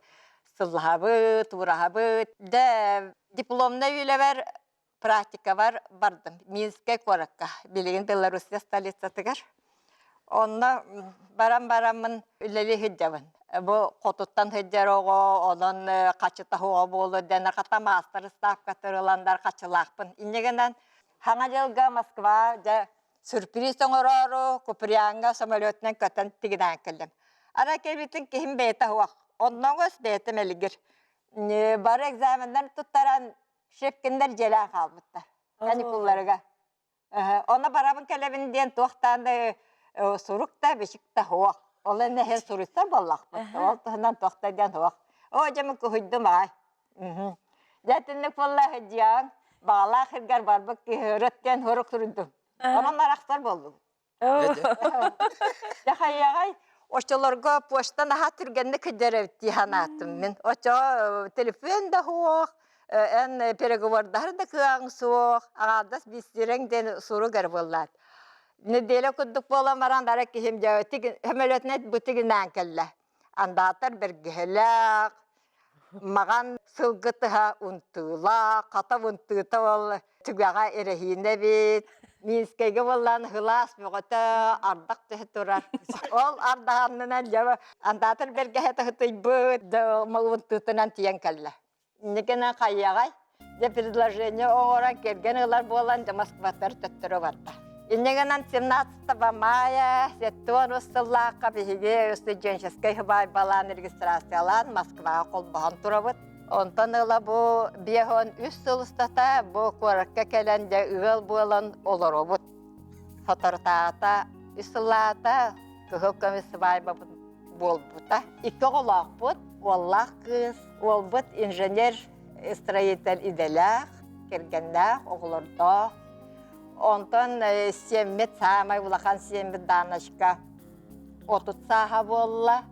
сыллаһабыт, уураһабыт. Дьэ дипломнай үлэбэр практикабар бардым Минскэй куоракка, билигин Белоруссия столицатыгар. Онно баран бараммын үлэлии сылдьабын. Бу хотуттан сылдьар оҕо, онон хачыта оҕо буолуо диэн хата маастар ставкатыр ыланнар хачылаахпын. Инньэ гынан Хаҥа дьылга Москва дьэ сюрприз оҥороору Куприяҥҥа самолетунан көтөн тигинээн кэллим. Ара кэлбитин киһим бэйэтэ суох. Онноҥос бэйэтэ мэлигир. Бары экзаменнар туттаран Щепкиннэр дьиэлээн хаалбыттар каникулларыгар. Онно барабын кэлэбин диэн туохтаан да сурук да бичик да суох. Ол энэһин суруйсар буоллахпыт. Ол туһунан туохта диэн суох. Оо, дьэ мин куһуйдум аай. Дьэ итинник буолла сылдьыаҕыҥ. Баҕалаах сиргэр барбыт киһи ырыт диэн сурук суруйдум. Онон арахсар буоллубут. Дьэ хайыаҕай, оччолорго почта наһаа түргэнник кыдьар эбит дии санаатым мин. Оччоҕо телефон да суох, эн переговордаһар да кыаҕыҥ суох, аҥаардас биистирэҥ диэн сурук эрэ буоллаат. Неделя курдук буолан баран бара киһим дьэ сөмөлүөтүнэн бу тигинээн кэллэ. Андаатар бэргэһэлээх, маҕан сылгы тыһа унтуулаах, хата унтуута ол түгэҕэ эрэһиинэ эбит. Минскэйгэ буоллаан һылаас бөҕөтө ардах түһэ турар. Ол ардах аннынан дьэ андаатар бэргэһэтэ ытыйбыт, унтуутунан тиийэн кэллэ. Инникинэн хайыаҕай? Дьэ предложение оҥорон кэргэн ылар буолан дьэ Москваттар төттөрү барда. Инньэ гынан 17 мая 73 сыллаахха биһиги студенческай сыбаайбалаан регистрациялаан Москваҕа холбоһон турабыт. Онтон ыла бу 53 сыл устата бу куоракка кэлэн дьэ ыал буолан олоробут. Соторутааҕыта үс сыллаата кыһыл көмүс сыбаайбабыт буолбута. Икки оҕолоохпут, уоллаах кыыс. Уолбут инженер, строитель идэлээх, кэргэннээх, оҕолордоох. Онтон сиэммит, саамай улахан сиэммит Даночка 30 сааһа буолла.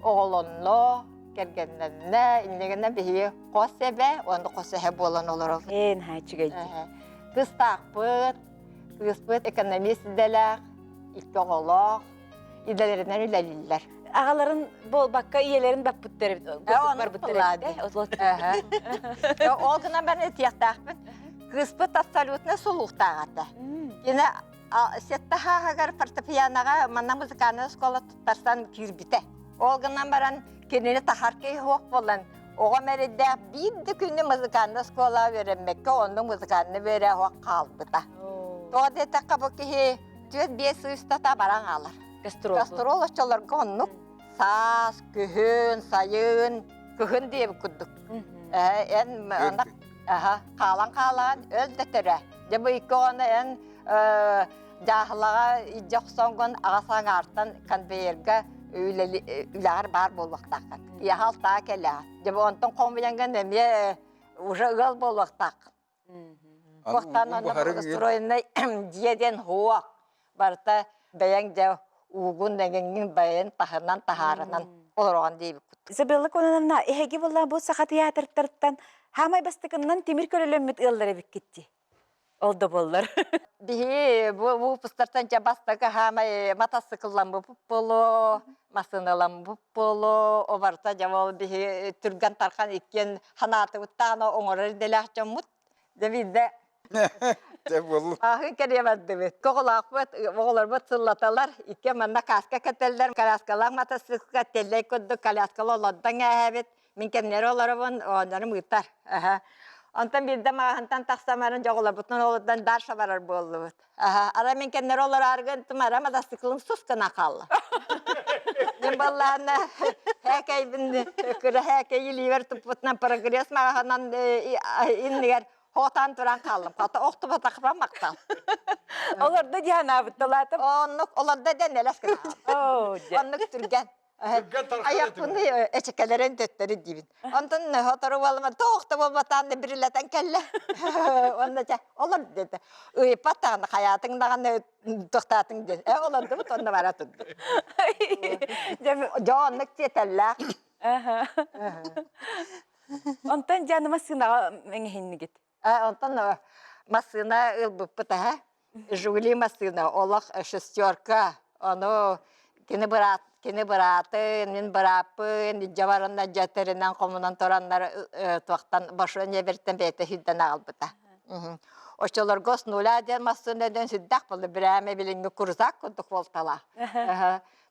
Оҕолонно, кэргэннэннэ, иннигинэ биһиги хос эбэ уонна хос эһэ буолан олоробут. Ээ, наһаа үчүгэй Кыыстаахпыт, кыыспыт экономист идэлээх, икки оҕолоох, идэлэринэн үлэлииллэр. Аҕаларын буолбакка ийэлэрин баппыттар эбит, барбыттар эбит. Ол гынан баран этиэхтээхпин. Кыыспыт абсолютно сулуктаах этэ. Кини сэттэ сааһыгар фортепианоҕа манна музыкальнай оскуола туттарсан киирбитэ. Ол гынан баран кинини тахар киһи суох буолан, оҕом эрэйдээх биир да күнү музыкальнай оскуолаҕа үөрэммэккэ онно музыкальнай үөрэх суох хаалбыта. Тоҕо диэтэххэ бу киһи 4-5 устата баран хаалар. Гастрол. Гастрол оччолорго оннук саас, күһүн, сайын, кыһын диэбит курдук. Эн хаалан хаалаан өл да төрө. Дьэ бу икки оҕону эн дьааһылаҕа илдьэ охсоҥгун аҕа саҥаартан конвейерга үлэҕэр баар буолуохтааххын. Киэһэ алтаа кэлэҕин. Дьэ бу онтон хомуйаҥҥын эмиэ уже ыал буолуохтааххын. Туохтан онно благоустроеннай дьиэ диэн суох. Барыта бэйэҥ дьэ уугун эҥиҥҥин бэйэн таһынан таһаарынан олороҕун диэбиккит. Изабелла Кононовна, эһиги буолла бу саха театртарыттан хаамай бастакыннан тимир көлөлөммүт ыаллар эбиккит дии. Ол да буоллар. Биһи бу выпустартан дьэ бастакы хаамай матасыкылламмыппыт буолуо, массыыналаммыт буолуо, обарта дьэ ол биһи түргэн тархан иккиэн ханаатыбыттаан оҥорор идэлээх дьоммут. Дьэ биирдэ Дьэ буоллун. Ааһын кэриэ бардыбыт. Оҕолоохпут, оҕолорбут сыллаталар, икки манна кааска кэтэллэр, коляскалаах матасыыкка тэллэй курдук коляскала олордон ээһэбит. Мин кэмнэри олоробун, оонньорум ыытар. Аха. Онтон биирдэ маҕаһынтан тахсан баран дьоҕолорбутун олордон дальше барар буоллубут. Аха. Ара мин кэмнэри олорааргын тумара матасыклым сус гына хаалла. Мин баллаана һээкэйбин кыра һээкэйи илиибэр туппутунан прогресс маҕаһынан иннигэр хоотаан туран хааллым. Хата охтубатахпа махтал. Олордо дии санаабытталаатым. Оннук олордо дэн элэс гына. Оннук түргэн. Айахпын эчэкэлэрин төттөрү диибин. Онтон сотору буолла туох да буолбатаан да бирилэтэн кэллэ. Онно чэ олор диэтэ. Ыйыппат даҕаны хайаатыҥ даҕаны тохтаатыҥ диэн. Э олордубут онно бара турдум. Дьэ оннук тиэтэллээх. Онтон дьэ аны массыынаҕа мэҥэһиннигит. Онтон массыына ылбыппыт аһа. Жигули массыына олох шестерка. Ону кини быраат кини быраатын, мин бырааппын илдьэ бараннар дьэтэринэн хомунан тураннар туохтан башон эбэртэн бэйэтэ сирдэн аҕалбыта. Оччолорго с нуля диэн массыына диэн сүрдээх буолла бирээмэ билиҥҥи крузак курдук буолталаах.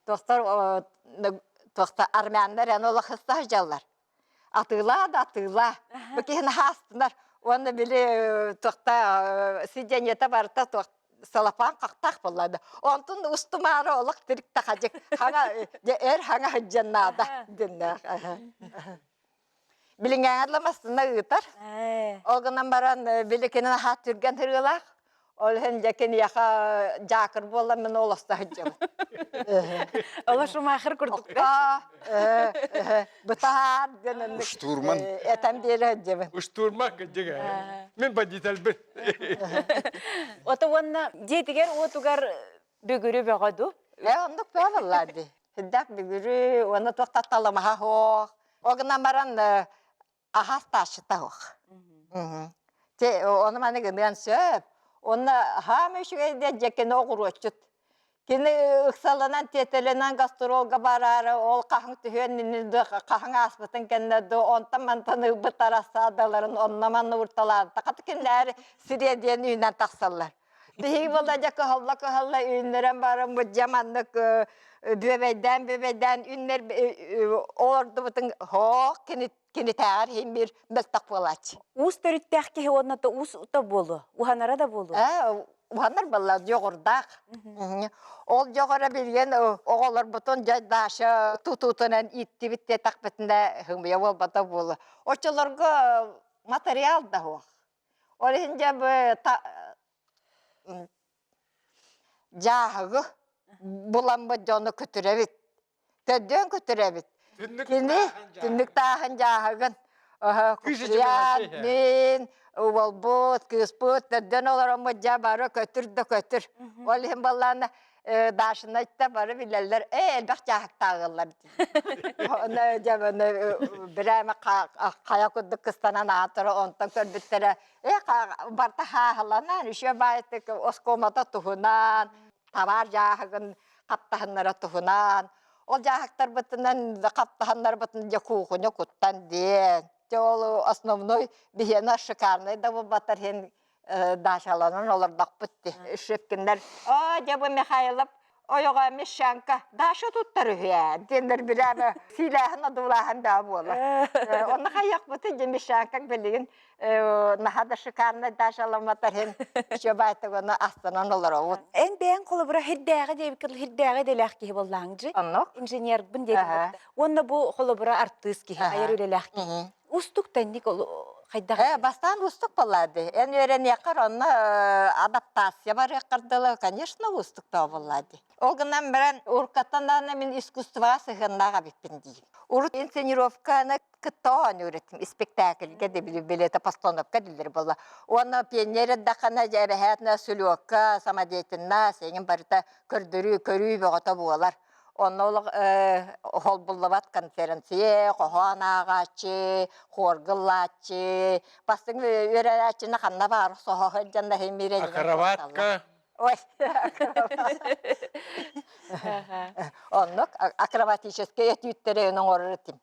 Туохтар туохта армяннар эн олох сылдьаллар. Атыылаа да атыылаа. Бу киһини хаастынар. Уонна били туохта сиденьета барыта туох салапаан хахтаах буолла да. Онтун устумаары олох тирик тахадьык хаҥа эр хаҥа сылдьан наада дэннээх. Билиҥҥээҥэр да массыына ыытар. Ол гынан баран били кини наһаа түргэн ырыалаах. Ол иһин дьэ киниэхэ дьаакыр буолла мин олоста сылдьабын. Оло Шумахер курдук Бытаар диэн оннук Штурман. этэн биэрэ сылдьабын. Штурман кырдьыга. Мин водительбин. Ото уонна дьиэтигэр уотугар бүгүрү бөҕө ду? Ээ оннук бөҕө буоллаа дии. Сүрдээх бүгүрү уонна туох татталамаһа суох. Ол гынан баран аһаас таасчыта суох. Те ону маны гыныан сөп. Онно хаама үчүгэй диэн дьэ кини оҕуруотчут. Кини ыксаланан тиэтэлэнэн гастролга бараары ол хаһыҥ түһүөн иннинэ хаһыҥ ааспытын кэннэ ду онтон мантан ылбыт арассаадаларын онно манна урталаабыта хата кинилэр сириэ диэн үүнэн тахсаллар. Биһиги буолла дьэ кыһалла-кыһалла үүннэрэн бараммыт дьэ маннык бүөбэйдээн бүөбэйдээн үүннэр олордубутун һоох кини кинитээҕэр иһин биир мөлтөх буолааччы. Уус төрүттээх киһи уонна да уус да буолуо, уһанара да буолуо. Ээ, уһанар буолла дьоҕурдаах. Ол дьоҕура билигин оҕолорбутун дьэ Даша тутуутунан ииттибит диэтэхпитинэ хымыйа буолбата буолуо. Оччолорго материал да суох. Ол иһин дьэ бу дьааһыгы буламмыт дьону көтүрэбит. Төрдүөн көтүрэбит. Кини түннүк тааһын дьааһыгын Куприян, мин, уолбут, кыыспыт төрдөн олороммут дьэ бары көтүр да көтүр. Ол иһин баллаана Дашинайта бары билэллэр, ээ элбэх дьааһыктааҕыллар дии. Оны дьэ бирээмэ хайа курдук кыстанан аатыра онтон көрбүттэрэ ээ барта хааһыланан үчүгэй баайтык оскуомата туһунан табаар дьааһыгын хаптаһыннара туһунан ол дьааһыктарбытынан хаптаһыннарбытын дьэ куухуна куттан диэн дьэ ол основной биһиэнэ шикарный да буолбатар иһин даачаланан олордохпут дии. Шипкиннэр «Оо, дьэ бу Михайлов ойоҕо Мещанка Даша туттар үһү ээ» диэннэр билээмэ сиилээһин одуулааһын баа буолар. Онно хайыахпытый дьэ Мещанка билигин наһаа да шикарнай даачаламматар иһин үчүгэй ону астанан олоробут. Эн бэйэҥ холобура хирдээҕи диэбиккин хирдээҕи идэлээх киһи буоллааҥ дьи. Оннук. Инженербын диэтим. Уонна бу холобура артыыс киһи, айар үлэлээх киһи. Устук тэнник хайдах Э, бастаан уустук буоллаа дии. Эн үөрэниэххэр онно адаптация барыаххар дылы, конечно, уустук да буоллаа дии. Ол гынан баран уруккаттан даҕаны мин искусствоҕа сыһыаннаах эбиппин диир. Урут инсценировканы кытта оонньуур этим, испэктээкилгэ да билета постановка дииллэр буолла. Уонна пионер эрдэххинэ эбэһээтинэ сүлүөккэ, самодеятельность эҥин барыта көрдөрүү, көрүү бөҕөтө буолар. Онно олох холбуллубат конференция, хоһоон ааҕааччы, хуорга ыллааччы, бастыҥ үөрэнээччини ханна баар соһо сылдьан да иһин Акробатка. Ой, Оннук акробатическай этүүттэри оҥорор этим.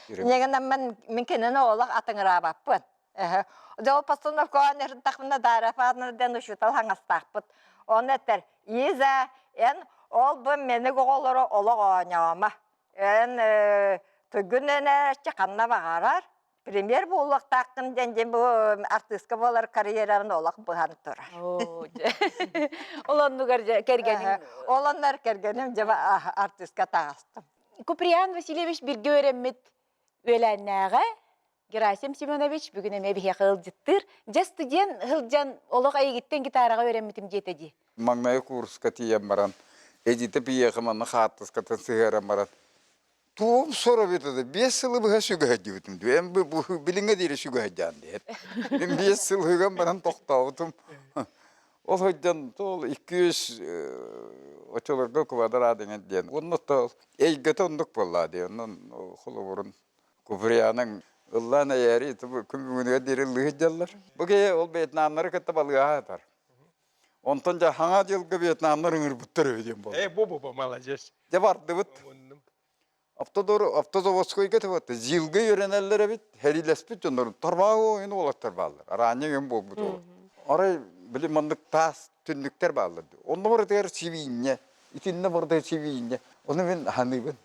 Ньэгинэммин мин кинини олох атыҥыраабаппын. Дьэ ол постановкаҕа эрдахпына Дарья Павловна диэн учуутал хаҥастаахпыт. Ону этэр, Иза, эн ол бу мэник оҕолору олох оонньоомо. Эн туйгун энээччи ханна баҕарар премьер буолуохтааххын диэн дьэ бу артыыска буолар карьерабын олох быһан турар. Ол оннугар дьэ кэргэним. Ол оннугар кэргэним дьэ артыыска таҕыстым. Куприян Васильевич бииргэ үөрэммит үөлээннээҕэ Герасим Семенович бүгүн эмиэ биһиэхэ ыалдьыттыыр. Дьэ студент сылдьан олох эйигиттэн гитараҕа үөрэммитим диэтэ дии. Маҥнайгы курска тиийэн баран, Эдита биһиэхэ манна хаартыскатын сыһыаран баран, туом соробит это 5 сылы быһа сүгэһэрдибитим дүү. Эн билиҥҥэ диэри сүгэһэрдээн диэт. Мин 5 сыл ыган баран тохтообутум. Ол сылдьан ол 200 оччолорго квадрат иҥэн диэн. Онно эйгэтэ оннук буолла дии. Онон холобурун Куприяның ыллаан эйээри күн бүгүнүгэр диэри ыллыы сылдьаллар. Бу киһи ол Вьетнамнары кытта балыыһа сытар. Онтон дьэ хаҥа дьылга Вьетнамнар ыҥырбыттар үһү диэн буолла. Э, бу бу бу молодец. Дьэ бардыбыт. Автодор автозаводскойга тыбатты. Зилга үөрэнэллэр эбит, хэриилэспит дьоннорун тарбааҕы ойун уолаттар бааллар. Араанньа өҥ буолбут уол. Арай били маннык таас түннүктэр бааллар. Онно барытыгар сибиинньэ, итиннэ барытыгар сибиинньэ. Ону мин ханыыбын.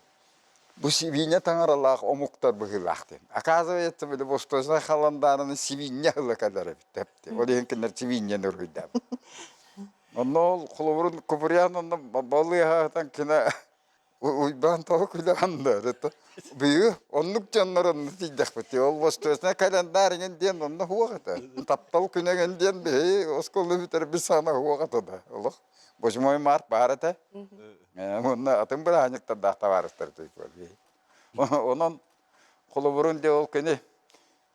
Бу сибиинньэ таҥаралаах омуктар быһыылаах диэн. Оказывается, били восточнай халандаарынан сибиинньэ ыла кэлэр эбит тэпти. Ол иһин кинилэр сибиинньэни уруһуйдаабыт. Онно ол холобурун Куприян онно балыыһаатан кинэ Уйбаан тоҕо күлэҕин да Быйы оннук дьоннор онно тиийдэхпит. Ол восточнай календарь иҥин диэн онно хуох этэ. Таптал күнэ иҥин диэн биһи оскуола бүтэрбит саҕана хуох этэ да. Олох 8 март баар этэ. Уонна атын бырааһынньыктардаах табаарыстар Онон холобурун дьэ ол кини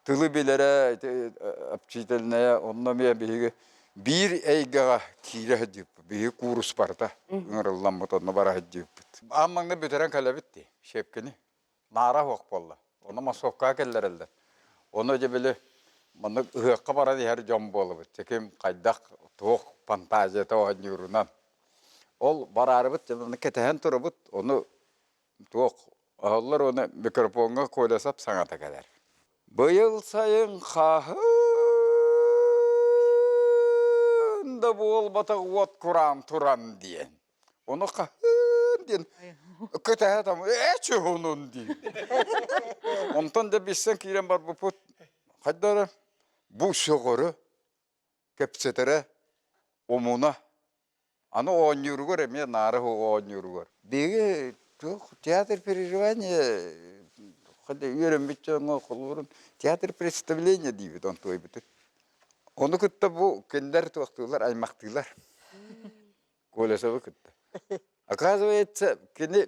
тылы билэрэ ити общительная онно эмиэ биһиги биир эйгэҕэ киирэ сылдьыппыт. Биһиги куурус барыта ыҥырылламмыт онно бара сылдьыппыт. Аан маҥнай бүтэрэн кэлэбит дии щепкини. Наара суох буолла. Ону массовкаҕа киллэрэллэр. Ону дьэ били маннык ыһыахха баран иһэр дьон буолабыт. Ким хайдах туох фантазията оонньуурунан. Ол бараарыбыт дьэ манна кэтэһэн турабыт. Ону туох оһоллор уонна микрофоҥҥа Колесов саҥата кэлэр. Быйыл сайын хаһан да буолбатах уот кураан туран диэн. Ону хаһан диэн кэтэһэ там ээ чуһунун дии. Онтон да билсэн киирэн барбыппыт хайда эрэ бу сөҕөрө, кэпсэтэрэ, омуна Аны оонньууругар эмиэ наара оонньууругар. Биһиги туох театр переживания үөрэммит дьоҥҥо холуурун театр представления диибит онтуойбутун. Ону кытта бу кинилэр туохтуулар, аймахтыылар. Колесовы кытта. Оказывается, кини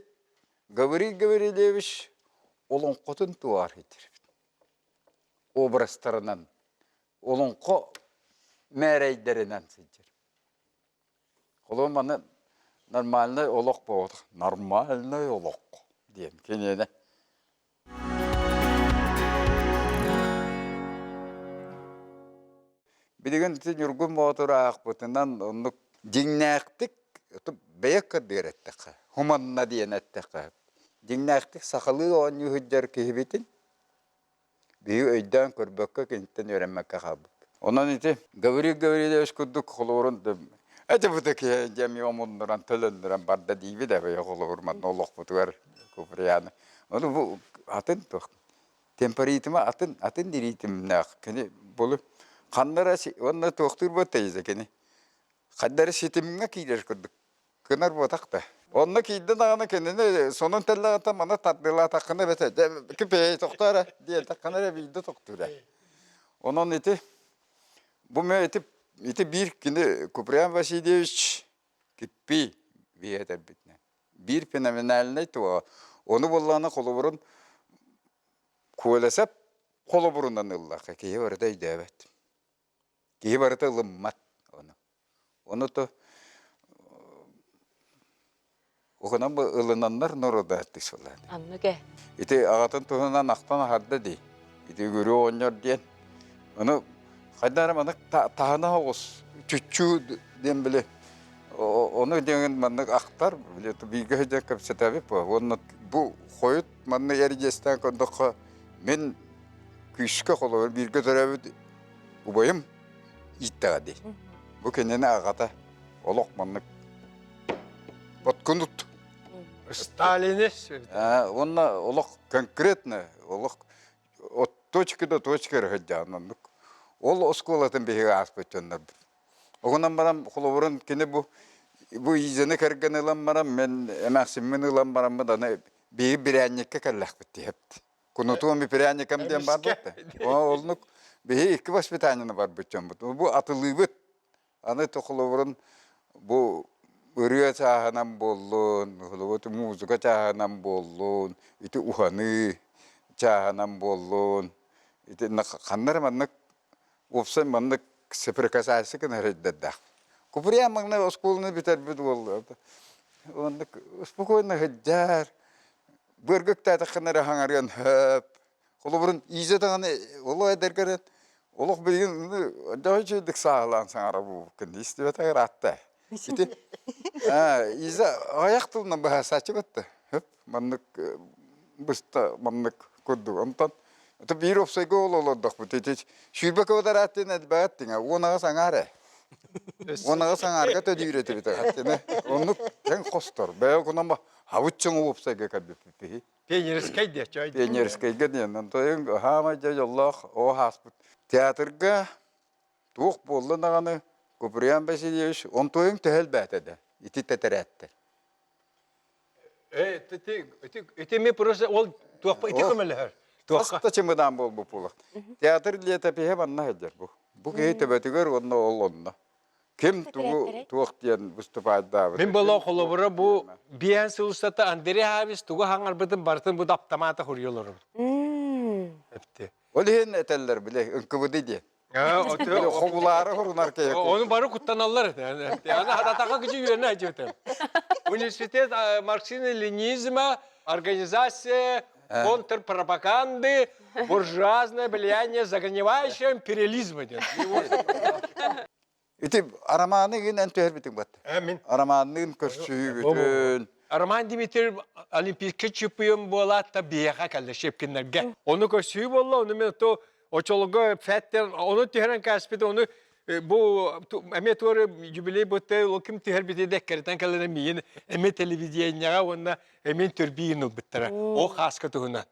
Гаврил Гаврильевич олоҥхотун туоҕар иттирбит. Образтарынан, олоҥхо мээрэйдэринэн сылдьар. Холобур, маны нормальный олох буолбатах, нормальный олох диэн киниэнэ. Билигин ити Ньургун Боотур аахпытынан оннук дьиҥнээхтик бэйэ көрдүгэр эттэххэ, хуманна диэн эттэххэ, дьиҥнээхтик сахалыы оонньуу сылдьар киһибитин Биһиги өйдөөн көрбөккө киниттэн үөрэммэккэ хаалбыппыт. Онон ити Гаврил Гаврильевич курдук холобурун эти бу киһи дьэми омуннуран төлөннүрэн барда диибит эбэйэ холобур манна олохпутугар Куприяны. Ону бу атын туох темперитима атын атын дириитимнээх кини булу ханна эрэ уонна туохтуур буотта кини хайда эрэ ситимҥэ киирэр курдук Гынар буотах да. Онно киирдэ даҕаны кинини сонун тэллэҕиттэн маны тардыалаатаххына эбэтэ дьэ кипиэй тохтоо эрэ диэтэххинэ эрэ биирдэ тохтуур ээ. Онон ити бу мэ ити ити биир кини Куприян Васильевич Киппий биһи этэрбитинэн биир феноменальнай туоҕа. Ону буоллаҕына холобурун Куоласап холобурунан ыллахха киһи барыта өйдөөбөт. Киһи барыта ылыммат ону. Ону то Уһунан бу ылынаннар норуода артыыс буолла. Оннук ээ. Ити аҕатын туһунан ахтан аһарда дии. Ити үгүрү оҕонньор диэн. Ону хайдах эрэ маннык таһына оҕус чүччүү диэн били ону диэн маннык ахтар били бииргэ сылдьан кэпсэтэбит бу. Уонна бу хойут манна эридьиэстээн көрдөххө мин күүскэ холобур бииргэ төрөөбүт убайым ииттэҕэ дии. Бу кинини аҕата олох маннык подкунут. Сталинист. Уонна олох конкретно олох от точки до точки сылдьаан оннук. Ол оскуолатын биһиги ааспыт дьоннорбут. Оҕунан баран холобурун кини бу бу Изаны кэргэн ылан баран мен эмээхсиммин ылан бараммыт аны биһиги бирээнньиккэ кэллэхпит диэбит. Кунутуом и пряником диэн баар буолта. Олнук биһи икки воспитаниены барбыт дьоммут. Бу атылыыбыт. Аны холобурун бу ырыа чааһынан буоллун, холобур музыка чааһынан буоллун, ити уһаныы чааһынан буоллун, ити ханна эрэ маннык уопсай маннык соприкасайся гына эрэйдэрдээх. Куприян маҥнай оскуоланы бүтэрбит уол оннук спокойно сылдьар, быарга үктээтэххинэ эрэ хаҥарыан сөп. Холобурун Иза даҕаны олох эдэргэр олох билигин дьоһун үчүгэйдик сааһылаан саҥара буолбуккун истибэтэх ыраатта. Ити Иза аҕыйах тылынан быһаарсааччы батта. Хөп маннык быста маннык курдук. Онтон это биир уопсайга ол олордохпут. Ити 20 квадрат диэн элбэҕит тиҥэ 18 аҥаар ээ. 18 аҥаарга төлүүр этибит хаттына. Оннук тэҥ хостор. Бэйэ кунан хабыччыҥ уопсайга кэлбиппит. Пионерскай диэччи. Пионерскайга диэн. Онтон хаамай дьэ дьоллоох оо ааспыт. Театрга туох буолла даҕаны Куприян Васильевич онтуойуҥ төһө элбээтэ да ити тэтэрээттэр. Э, ити ити ми просто ол туохпа ити көмөлөһөр. Туохха да чымыдаан буолбут буолар. Театр летопиһэ манна сылдьар бу. Бу киһи төбөтүгэр уонна ол онно. Ким тугу туох диэн выступаайдаабыт. Мин боло холобура бу биэн сыл устата Андрей Хавис тугу хаҥарбытын барытын бу аптамаата хуруйа Эпти. Ол иһин этэллэр биле ынкыбыды диэн. Хобулаары хорунар киһи. Ону бары куттаналлар этэ. Аны хататаха кичи үөрэнэ айтыбытым. Университет марксизма-ленинизма, организация контрпропаганды, буржуазное влияние загнивающего империализма диэн. Ити арамааны гин эн түһэрбитиҥ бат. Мин. Арамаанныын көрсүһүүбүтүн. Роман Дмитриев Олимпийскай чемпион буолаат да биһиэхэ кэллэ Щепкиннэргэ. Ону көрсүһүү буолла, ону мен то очолого фәттер, ону түһэрэн кээспит, ону бу эмиэ туора юбилей бутта ол ким түһэрбити дэккэритэн кэлэн миин эмиэ телевидениеҕа уонна эмиэ төрбиин ылбыттара. Ол хааска туһунан.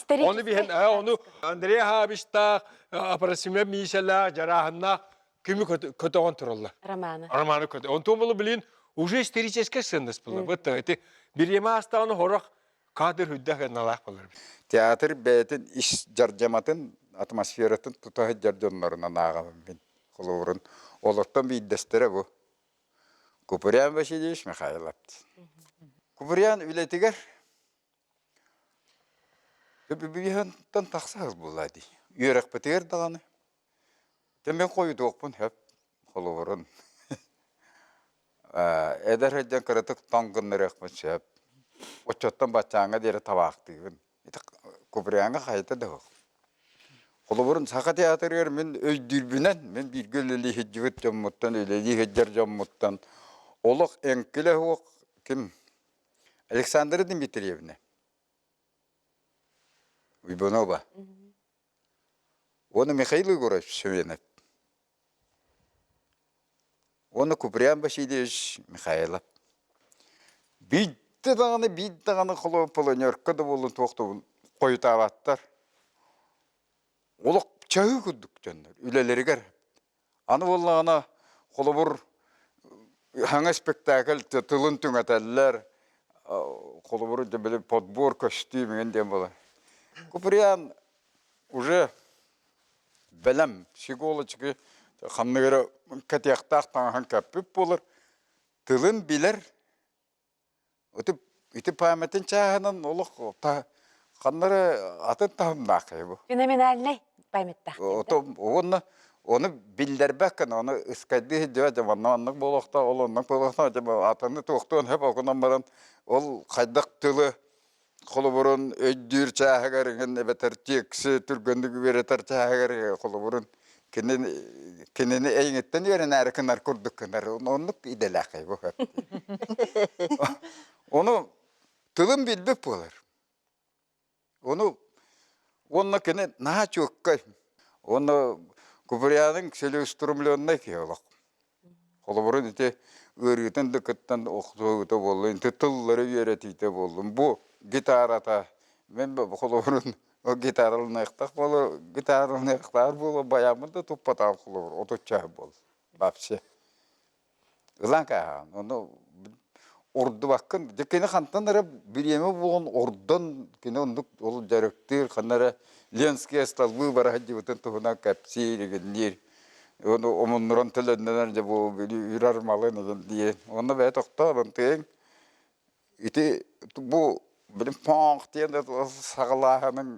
Ону биһэн, ону Андрей Хабичтаах, Апрасимя Мишелаах, Жарааһыннаах күмү көтөҕөн тураллар. Романы. Романы көтө. Онтон булу билин уже историческая ценность была. Вот эти бириэмэ астаҕына хорох кадр үрдэх гыналаах болар. Театр бэйэтин ис дьардьаматын, атмосфератын тута сылдьар дьоннорунан ааҕабын мин. Холобурун олортон биирдэстэрэ бу. Куприян Васильевич Михайлов. Куприян үлэтигэр Бүбүйэһэнтэн тахса буолла дии. Үөрэхпитигэр даҕаны. Дьэ мин хойутуохпун сөп холобурун. Эдэр сылдьан кыратык тоҥ гыннарыахпын сөп. Оччоттон баччааҥҥа диэри табаахтыыбын. Ити Куприяҥҥа хайата да суох. Холобурун Саха театрыгар мин өйдүүрбүнэн, мин бииргэ үлэлии сылдьыбыт дьоммуттан, үлэлии сылдьар дьоммуттан олох эҥкилэ суох ким Александра Дмитриевна Уйбанова уонна Михаил Егорович Семенов уонна Куприян Васильевич Михайлов биирдэ даҕаны биир даҕаны холобур планерка да буоллун туох да буоллун хойутаабаттар олох чаһыы курдук дьоннор үлэлэригэр Аны буоллаҕына, холобур, саҥа спектакль тылын түҥэтэллэр, холобур, били подбор көстүүм эҥин диэн буолар. Куприян уже бэлэм психологически ханнык эрэ кэтиэхтээх таҥаһын кэппит буолар, тылын билэр, Ити, ити памятын чааһынан олох ханна эрэ атын таһымнаах киһи бу. Феноменальнай памяттаах. Уонна Ону биллэрбэккин, ону ыскайдыы сылдьыбат, дьэ манна маннык буолуохтаах, ол оннук буолуохтаах, дьэ атыны туохтуон сөп, ол гынан баран ол хайдах тылы холобурун өйдүүр чааһыгар иҥин эбэтэр тиэкси түргэнник үөрэтэр чааһыгар холобурун кини кинини эйиҥиттэн үөрэнээри гынар курдук гынар оннук идэлээхэй бу ону тылын билбит буолар ону уонна кини наһаа чуоккай уонна Куприяның целеустремленный киһи олох Холобурун ити ыарыытын да кыттан охсуһуута буоллун, ити тыллары үөрэтиитэ буоллун. Бу гитарата, мен холобурун ол гитараланыахтаах буолуо, гитараланыахтаар буолуо, баяммын да туппатаҕым холобур, отучча буол. Вообще. Ылан кааһаан, ону ордубаккын. Дьэ кини хантан эрэ бириэмэ буолан ордон кини оннук ол дьарыктыыр, ханна эрэ Ленские столбы бара сылдьыбытын туһунан кэпсиир, игинниир. Ону омуннуран төлөннөнөр дьэ бу били үрэр малын игин диэн. Онно бэйэ тохтообун тыаҥ ити бу билим паах диэн саҕалааһының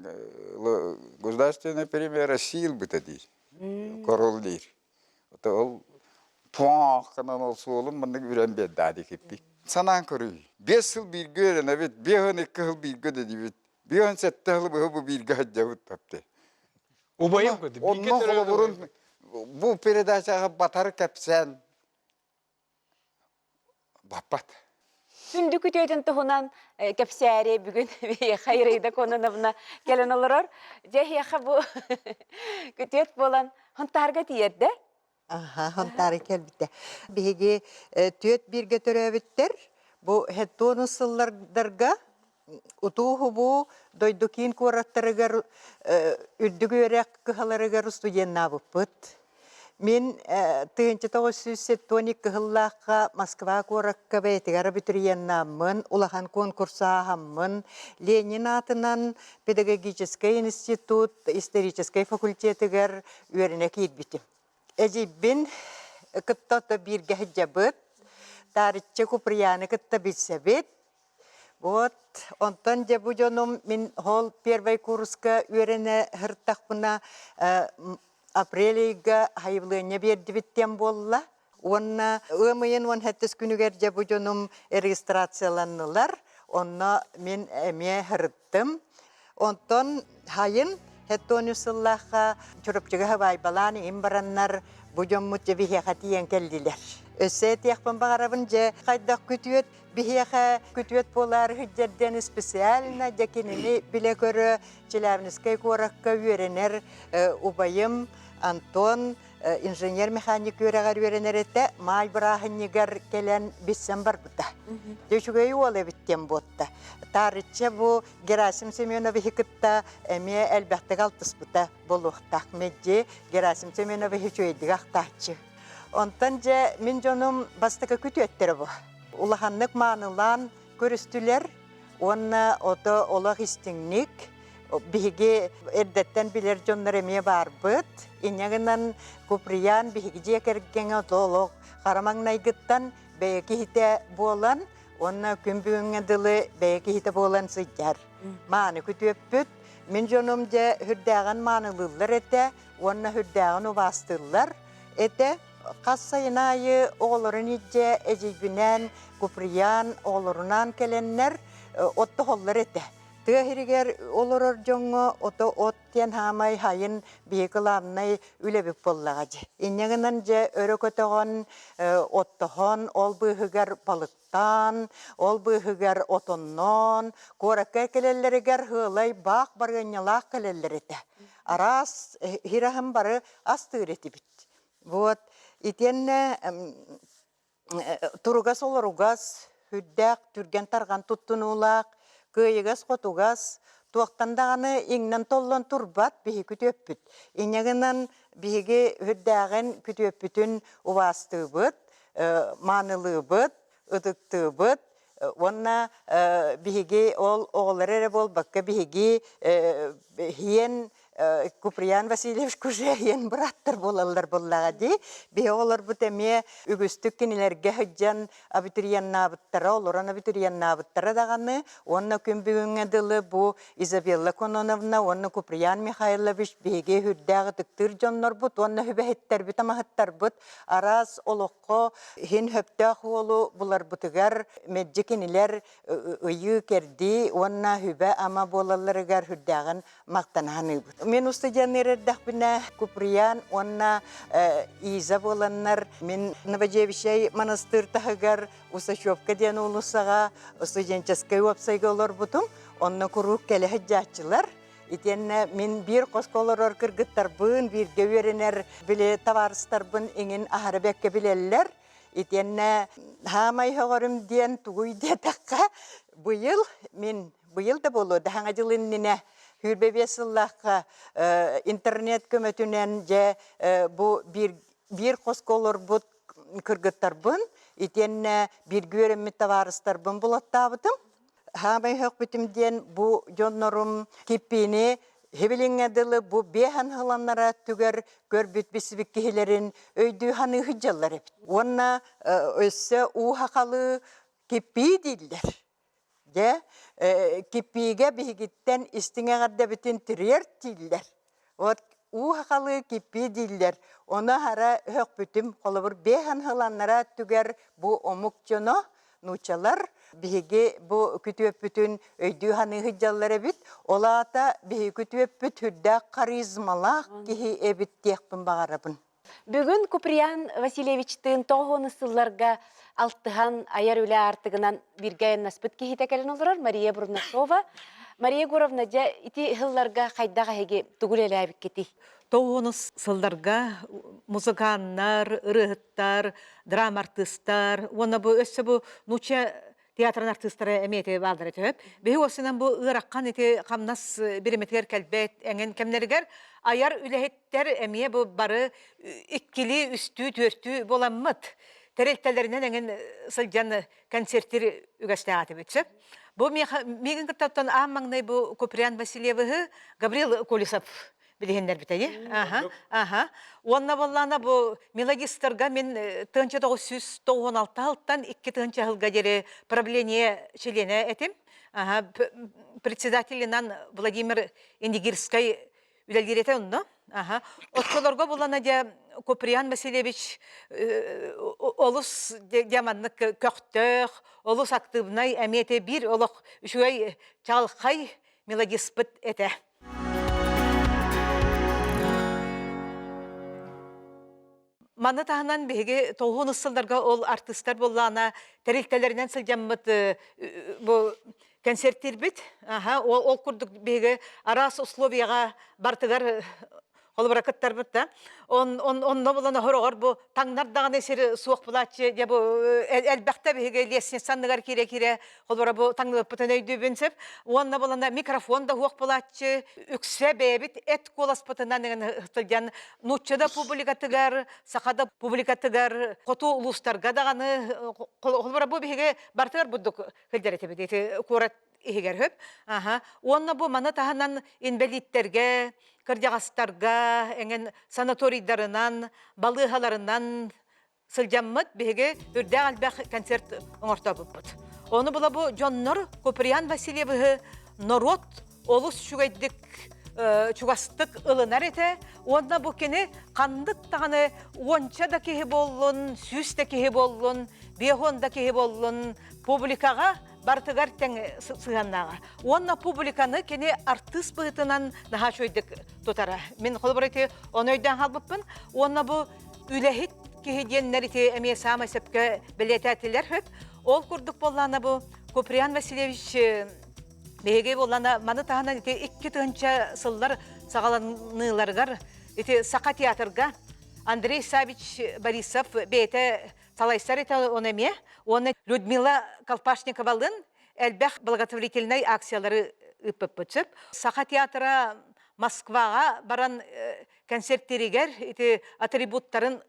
государственная премия России ылбыта диир. Корол диир. Ол паах гынан ол суолун маннык үрэн биэрдээ диэкиппит. Санаан көрүй. 5 сыл бииргэ үөрэнэбит, 52 сыл бииргэ үлэлиибит, 57 сыл быһа бу бииргэ сылдьабыт тапты. Убайым курдук. Онно холобурун бу передачаҕа батар кэпсээн баппат. Сүндү күтүөтүн туһунан кэпсээри бүгүн биһиэхэ Ираида Кононовна кэлэн олорор. Дьэ эһиэхэ бу күтүөт буолан Хонтаарга тиийэрдэ. Аха, Хонтаары кэлбитэ. Биһиги түөрт бииргэ төрөөбүттэр. Бу хеттуонус сыллардарга утуу-хубуу дойду киин куораттарыгар үрдүк үөрэх кыһаларыгар студеннаабыппыт. Мин 1972 кыһыллаахха Москва куоракка бэйэтигэр абитуриеннааммын, улахан конкурс ааһаммын, Ленин аатынан педагогическай институт историческай факультетыгар үөрэнэ киирбитим. Эдьиийбин кытта бииргэ сылдьабыт, таарыччы Куприяны кытта билсэбит. Вот, онтон дьэ бу дьонум мин ол первый курска үөрэнэ сырыттахпына апрель ыйга сайабылыанньа биэрдибит диэн буолла. Уонна ыам ыйын 17 күнүгэр дьэ бу дьонум регистрацияланнылар. Онно мин эмиэ сырыттым. Онтон хайын 73 сыллаахха Чурапчыга хабаайбалаан им бараннар бу дьоммут дьэ биһиэхэ тиийэн кэллилэр. Өссө этиэхпин баҕарабын дьэ хайдах күтүөт биһиэхэ күтүөт буолаары сылдьар диэн специально дьэ кинини билэ-көрө Челябинскай куоракка үөрэнэр убайым Антон инженер-механик үөрэҕэр үөрэнэр этэ, маай бырааһынньыгар кэлэн билсэн барбыта. Дьэ үчүгэй уол эбит диэн буотта. Таарычча бу Герасим Семеновиһы кытта эмиэ элбэхтик алтыспыта буолуохтаах. Мэлдьи Герасим Семеновиһы үчүгэйдик ахтааччы. Онтон дьэ мин дьонум бастакы күтүөттэрэ бу. Улаханнык маанылаан көрүстүлэр уонна ото олох истиҥник биһиги эрдэттэн билэр дьоннор эмиэ баарбыт. Инньэ гынан Куприян биһиги дьиэ кэргэҥҥэ ото олох хара маҥнайгыттан бэйэ киһитэ буолан уонна күн бүгүҥҥэ дылы бэйэ киһитэ буолан сылдьар. Мааны күтүөппүт. Мин дьонум дьэ үрдээҕин маанылыыллар этэ уонна үрдээҕин убаастыыллар этэ. Хас сайын аайы оҕолорун илдьэ эдьиийбинээн Куприян оҕолорунаан кэлэннэр оттоһоллор этэ. Тыа сиригэр олорор дьоҥҥо ото от диэн хаамай хайын биһи кылаабынай үлэбит буоллаҕа дии. Инньэ гынан дьэ өрө көтөҕөн, оттоһон, ол быыһыгар балыктаан, ол быыһыгар отонноон, куоракка кэлэллэригэр сыалай баах барыанньалаах кэлэллэр этэ. Араас сир аһын бары астыыр этибит. Вот итиэннэ туругас-олоругас, үрдээх түргэн-тарҕан туттунуулаах, кыайыгас-хотугас, туохтан даҕаны иҥнэн-толлон турбат биһиги күтүөппүт. Инньэ гынан биһиги үрдээҕин күтүөппүтүн убаастыыбыт, маанылыыбыт, ытыктыыбыт уонна биһиги ол оҕолор эрэ буолбакка биһиги иһиэн. Куприян Васильевич Кужеин бырааттар буолаллар буоллаҕа дии. Биһи оҕолорбут эмиэ үгүстүк кинилэргэ сылдьан абитуриеннаабыттара, олорон абитуриеннаабыттара даҕаны уонна күн бүгүҥҥэ дылы бу Изабелла Кононовна уонна Куприян Михайлович биһиги үрдээх ытыктыыр дьоннорбут уонна сүбэһиттэрбит, амаһыттарбыт араас олоххо иһин сөптөөх уолу буларбытыгар мэлдьи кинилэр ыйыы-кэрдии уонна сүбэ-ама буолалларыгар сүрдээҕин махтана саныыбыт. Мин устудьуонныыр эрдэхпинэ Куприян уонна Иза буоланнар мин Новодевичьей монастырь таһыгар Усачевка диэн уулуссаҕа студенческай уопсайга олорбутум. Онно куруук кэлэ сылдьааччылар. Итиэннэ мин биир хоско олорор кыргыттарбын, бииргэ үөрэнэр били табаарыстарбын иҥин аһара бэккэ билэллэр. Итиэннэ хаамай сөҕөрүм диэн тугуй диэтэххэ, быйыл мин быйыл да буолуо да саҥа дьыл иннинэ 25 сыллаахха интернет көмөтүнэн дьэ бу биир биир хоско олорбут кыргыттарбын итиэннэ бииргэ үөрэммит табаарыстарбын булаттаабытым. Хаамай өһөхпүтүм диэн бу дьоннорум киппиини Хибилиҥҥэ дылы бу биэһэн сыланнара түгэр көрбүт билсибит киһилэрин өйдүү саныы сылдьаллар эбит. Уонна өссө уу сахалыы киппии дииллэр. Дьэ, киппиигэ биһигиттэн истиҥ эҕэрдэбитин тириэрт дииллэр. Вот уу сахалыы киппии дииллэр. Ону аһара өһөхпүтүм. Холобур, биэһэн сыланнара түгэр бу омук дьоно нууччалар биһиги бу күтүөппүтүн өйдүү саныы сылдьаллар эбит. Ол аата биһиги күтүөппүт сүрдээх харизмалаах киһи эбит диэхпин баҕарабын. Бүгүн Куприян Васильевичтыын тоҕус сылларга алтыһан айар үлэ аартыгынан бииргэ айаннаспыт киһитэ кэлэн олорор Мария Бурнашова. Мария Егоровна, дьэ ити сылларга хайдах эһиги тугу үлэлээбиккитий? Тоҕус сылларга музыканнар, ырыаһыттар, драма артыыстар уонна бу өссө бу нуучча театрын артыыстара эмиэ ити бааллара төһөп. Биһи уосунан бу ыараххан ити хамнас бириметигэр кэлбэт эҥин кэмнэригэр айар үлэһиттэр эмиэ бу бары иккилии, үстүү, түөртүү буоламмыт тэрилтэлэринэн эҥин сылдьан концерттир үгэстээх сөп. Бу миигин кытта аан маҥнай бу Куприян Васильевыһы Гаврил Колесов билиһиннэрбитэйи. Аха, аха. Уонна буоллаана бу мелодистарга мин 1996 сылтан 2000 сылга диэри правление чилиэнэ этим. Аха, председателинан Владимир Индигирскай үлэлиир этэ онно. Аха. Оччолорго булана дьэ Куприян Васильевич олус дьэ маннык көхтөөх, олус актыыбынай эмиэ этэ биир олох үчүгэй чаҕылхай мелодиспыт этэ. Маны таһынан биһиги тоҕуһун сылларга ол артыыстар буоллаҕына тэрилтэлэринэн сылдьаммыт бу концерттиирбит. Аха, ол, ол курдук биһиги араас условияҕа бартыгар холобура кыттарбыт да. Он, он, онно булан оһороҕор бу таҥнар даҕаны сир суох булааччы дьэ бу элбэхтэ биһиги лестница анныгар киирэ-киирэ холобура бу таҥныбыппытын өйдүүбүн сөп. Уонна булана микрофон да суох булааччы үксэ бэйэбит эт куоласпытынан сылдьан нуучча да публикатыгар, саха да публикатыгар, хоту улуустарга даҕаны холобура бу биһиги бартыгар бурдук сылдьар этибит ити куорат иһигэр хөп. Аха. Уонна бу маны таһынан инбэлииттэргэ, кырдьаҕастарга, эҥин санаторийдарынан, балыыһаларынан сылдьаммыт биһиги үрдээх элбэх концерт оҥортобуппут. Ону була бу дьоннор Куприян Васильевыһы норуот олус үчүгэйдик чугастык ылынар этэ уонна бу кини ханнык даҕаны уонча да киһи буоллун, сүүс да киһи буоллун, биэһуон да киһи буоллун публикаҕа барытыгар тэҥ сыһыаннааҕа. Уонна публиканы кини артыыс быһыытынан наһаа үчүгэйдик тутара. Мин холобур ити ону өйдөөн хаалбыппын. Уонна бу үлэһит киһи диэннэр ити эмиэ саамай сөпкө бэлиэтээтилэр сөп. Ол курдук буоллаҕына бу Куприян Васильевич биһиги буоллаҕына маны таһынан ити 2000 сыллар саҕаланыыларыгар ити Саха театрга Андрей Савич Борисов бэйэтэ салайсар этэ оны эмиэ уонна Людмила Колпашниковалыын элбэх благотворительнай акциялары ыыппыппыт сөп. Саха театра Москваҕа баран концертиригэр ити атрибуттарын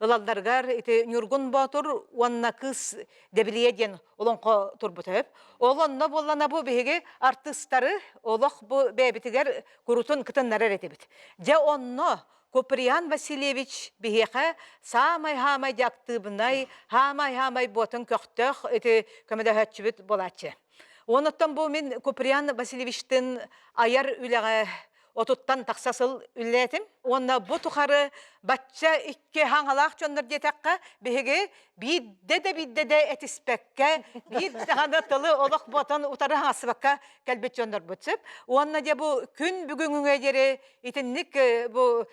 ылалларыгар ити Ньургун Боотур уонна кыыс Дэбилийэ диэн олоҥхо турбута үп. Ол онно буоллана бу биһиги артыыстары олох бу бэйэбитигэр курутун кытыннарар этибит. Дьэ онно Куприян Васильевич биһиэхэ саамай-хаамай актыыбынай, хаамай-хаамай буотун көхтөөх ити көмөлөһөөччүбүт буолааччы. Онуттан бу мин Куприян Васильевичтын айар үлэҕэ отуттан тахса сыл үлэлээтим. Уонна бу тухары бачча икки хаҥалаах дьоннор диэтэххэ, биһиги биирдэ да биирдэ да этиспэккэ, биир даҕаны тылы олох буотан утары хаҥасыбакка кэлбит дьоннорбут сөп. Уонна дьэ бу күн бүгүҥҥү диэри итинник бу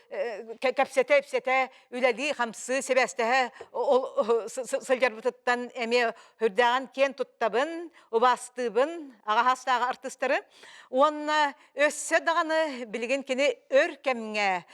кэпсэтэ-ипсэтэ, үлэлии-хамсыы, сибээстэһэ сылдьарбытыттан эмиэ үрдээҕин киэн туттабын, убаастыыбын аҕа саастаах артыыстары. Уонна өссө даҕаны билигин кини өр кэмҥэ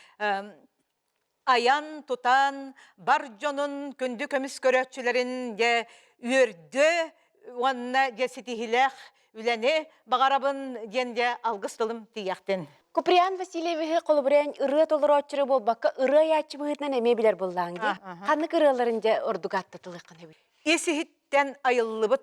айан, тутан, бар дьонун, күндү көмүс көрөөччүлэрин дьэ үөрдүө уонна дьэ ситиһиилээх үлэни баҕарабын диэн дьэ алгыс тылым тиийэхтин. Куприян Васильевиһы холобурайан ырыа толорооччу буолбакка ырыа айааччы быһыытынан эмиэ билэр буоллааҥ дии. Ханнык ырыаларын дьэ ордук ааттатылыаххын эбит? Ис иһиттэн айыллыбыт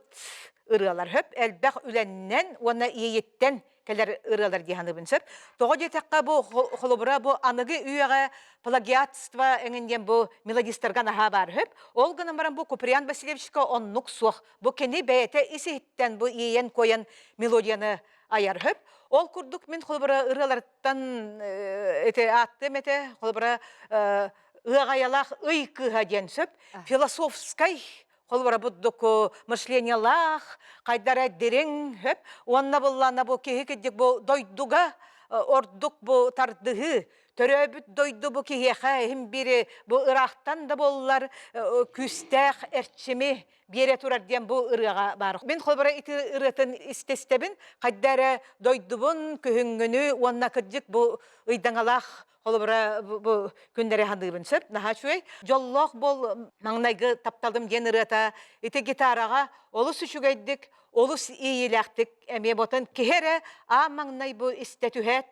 ырыалар хөп элбэх үлэннэн уонна иэйиттэн кэлэр ырыалар дии саныыбын сөп. Тоҕо диэтэххэ бу холобура бу аныгы үйэҕэ плагиатство эҥин диэн бу мелодистарга наһаа баар хөп. Ол гынан баран бу Куприян Васильевичка оннук суох. Бу кини бэйэтэ ис иһиттэн бу иэйэн-куойан мелодияны айар хөп. Ол курдук мин холобура ырыаларыттан эти ааттыам этэ холобура ыаҕайалаах ый кыыһа диэн сөп. Философскай холобура буддуку мышлениялаах, хайдара дириҥ хөп. Уонна буллана бу киһи киддик бу дойдуга ордук бу тардыһыы төрөөбүт дойду бу киһиэхэ иһин бири бу ыраахтан да буоллар күүстээх эрчими биэрэ турар диэн бу ырыаҕа баар. Мин холобура ити ырыатын истэстэбин, хайда эрэ дойдубун, күһүҥҥүнү уонна кырдьык бу ыйдаҥалаах холобура бу күннэри саныыбын сөп, наһаа үчүгэй. Дьоллоох буол маҥнайгы тапталым диэн ырыата ити гитараҕа олус үчүгэйдик, олус иэйиилээхтик эмиэ ботан киһи эрэ аан маҥнай бу истэ түһээт,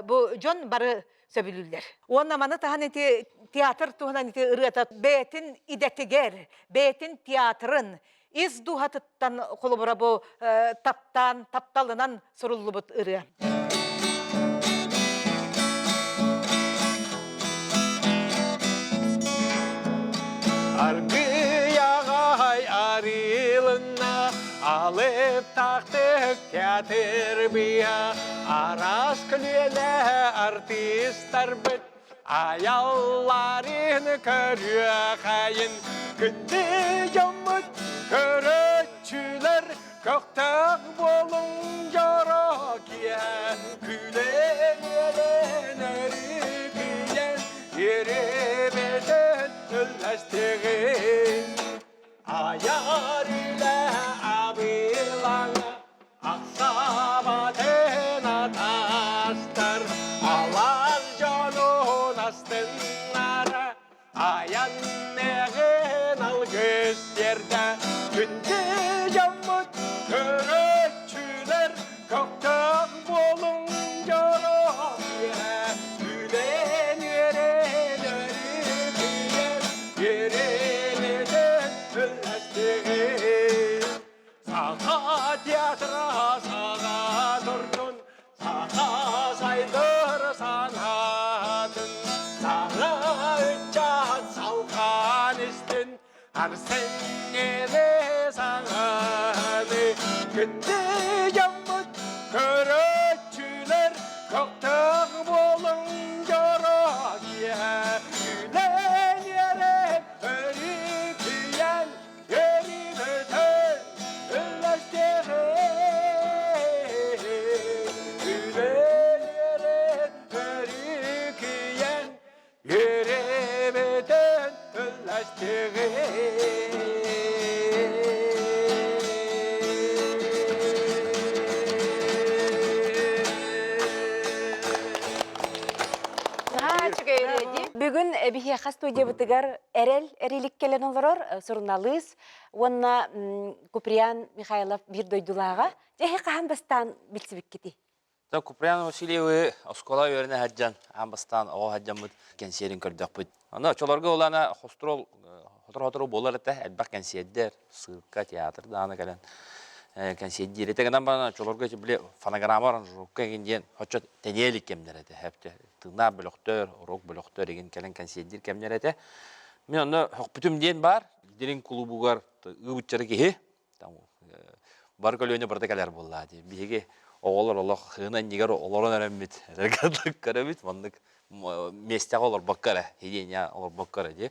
бу дьон бары сөбүлүүллэр. Уонна маны таһан ити театр туһунан ити ырыата бэйэтин идэтигэр, бэйэтин театрын ис дууһатыттан холобура бу таптаан, тапталынан суруллубут ырыа. Аргый аҕай арыылынна, алыптаахтык театр быыһа, араас көлүөнэ артыыстарбыт айалларын көрүөхайын күндү дьоммут көрөөччүлэр көхтөөх буолуҥ дьоро киэһэ күлэн үөрэн өрүкүйэн үөрүбүтүн үллэстиҕин Айар үлэ абылаҥа ахсаабатын атастар, алаас дьонун астыннара, айанныгын алгыс тиэрдэ, күндү дьоммут көрөөччүлэр көхтөөх буолуҥ дьоро үөһэ үлэн үөрэн өрүкүйэн үөрэнэтэн үллэстигин Саха театра саҕа турдун саха сайдыр санаатын саҥа ыччат салҕаан истин Арсеньены саҥаны күндү дьоммут көрөөччүлэр көхтөөх буолуҥ дьоро киэһэ үлэн үөрэн өрүкүйэн өрүбүтэн үллэстиэҕиҥ үлэн үөрэн өрүкүйэн Үөрэмэтэн ылластыгын. Наһаа үчүгэй ырыа дии. Бүгүн биһиэхэ студиябытыгар Эрэл Эрилик кэлэн олорор суруналыыс уонна Куприян Михайлов биир дойдулааҕа. Дьэ, хаһан бастаан билсибиккитий? Куприян Васильевы оскуола үөрэнэ сылдьан, аан бастаан оҕо сылдьаммыт кэнсиэрин көрдөхпүт. Онно оччолорго улаана хострол сотору-сотору буолар этэ, элбэх кэнсиэрдэр, сыырка, театр даҕаны кэлэн кэнсиэрдиир этэ гынан баран оччолорго ити били фонограмма аранжировка игин диэн оччо тэниэ илик кэмнэр этэ. Хэпте тыыннаах бөлөхтөр, рок бөлөхтөр игин кэлэн кэнсиэрдиир кэмнэр этэ. Мин онно хөхпүтүм диэн баар, Дириҥ кулуубугар ыыбыччары киһи Там бары көлүөнэ барыта кэлэр буоллаа дии. Биһиги оҕолор олох хыына иннигэр олорон эрэммит, эрэргэ көрөбүт, маннык миэстэҕэ олорбокко эрэ, сиденье олорбокко эрэ дии.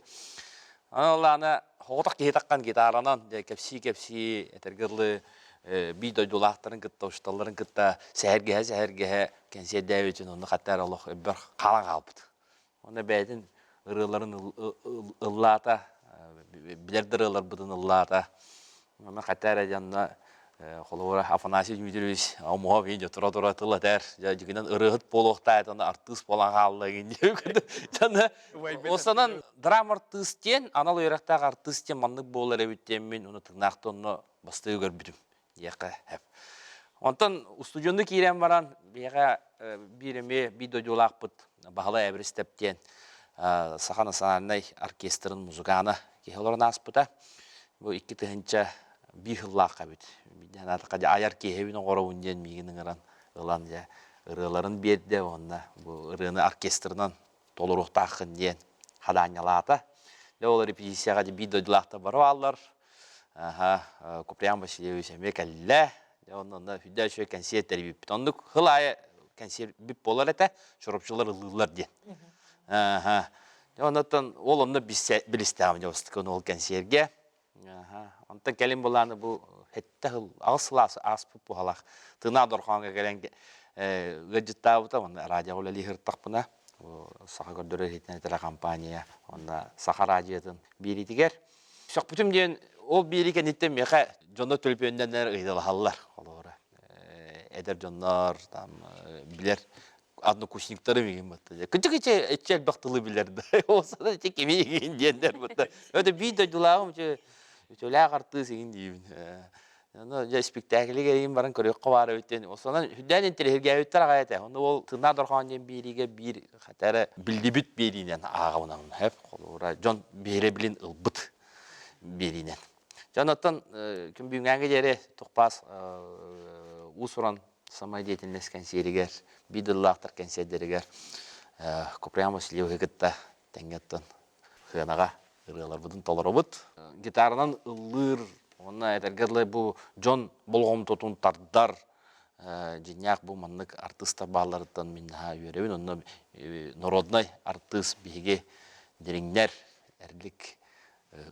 Аны аны соҕотох киһи таххан гитаранан дьэ кэпсии-кэпсии этэргэ дылы биир дойдулаахтарын кытта, учууталларын кытта сэһэргэһэ-сэһэргэһэ кэнсиэрдээбитин онно хатта эрэ олох өйбөр хаалан хаалбыт. Уонна бэйэтин ырыаларын ыллаата, билэр да ырыаларбытын ыллаата. Онно хата эрэ дьонно холобура Афанасий Дмитриевич омуһа видео тура-тура тыл этэр. Дьэ дьигинэн ырыаһыт буолуохтаах аны артыыс буолан хаалла игин диэн. Осанан драма артыыс диэн, анал үөрэхтээх артыыс диэн маннык буолар эбит диэммин уну тыҥнаахты онно бастыы көрбүтүм. диэххэ сөп. Онтон устудьуоннуу киирэн баран биһиэхэ биир эмиэ биир дойдулаахпыт Баһылай Эбиристэп диэн Саха национальнай оркестрын музыкана киһи олорон ааспыта. Бу 2001 сыллаахха эбит. Биирдэ айар киэһэбин оҥоробун диэн миигин ыҥыран ылан дьэ ырыаларын биэрдэ уонна бу ырыаны оркестрынан толоруохтааххын диэн хадаанньалаата. Дьэ ол репетицияҕа биир дойдулаахтар бары бааллар. Аха, Куприян Васильевич эмиэ кэллэ. Дьэ онно онно сүрдээх үчүгэй кэнсиэр тэрийбиппит. Оннук сыл аайы кэнсиэр бүп буолар этэ, чурапчылар ыллыыллар диэн. Аха. Дьэ оннуттан ол онно билистэҕим дьэ бастакы ол кэнсиэргэ. Аха. Онтон кэлин былааны бу сэттэ сыл, аҕыс сыл ааспыт буһалаах Тыынаа Дорхооҥҥо кэлэн ыалдьыттаабыта, уонна радиоҕа үлэлии сырыттахпына, Саха көрдөрөр иһитиннэрэр телекомпания уонна Саха радиотын биэриитигэр Сөхпүтүм диэн ол биэрии кэнниттэн миэхэ дьоннор төлөпүөннэннэр ыйыталаһаллар. Холобура, эдэр дьоннор там билэр однокурсниктарым игин бытта. Кычык иче иччи элбэх тылы билэр да. Олсана ичи кими игин диэннэр бытта. Өтө биир дойдулааҕым ичи үтүөлээх артыыс игин диибин. Ону дьэ спектакльга игин баран көрүөххэ баар эбит диэн. Осонон сүрдээн интэриэһиргээбиттэр аҕай этэ. Ону ол тыыннаах дорҕоон диэн биэриигэ биир хата эрэ биллибит биэриинэн ааҕабын хэп холобура дьон биһирэбилин ылбыт биэриинэн. Дьон оттон күн бүгүҥҥэ диэри тухпаас уус-уран самодеятельность кэнсиэригэр, биир дыллаахтар кэнсиэрдэригэр Куприян Васильевиһы кытта тэҥҥэ оттон сыанаҕа ырыаларбытын толоробут. Гитаранан ыллыыр уонна этэргэ дылы бу дьон болҕомтотун тардар дьиҥнээх бу маннык артыыстар баалларыттан мин наһаа үөрэбин. Онно народнай артыыс биһиги дириҥнэр эрлик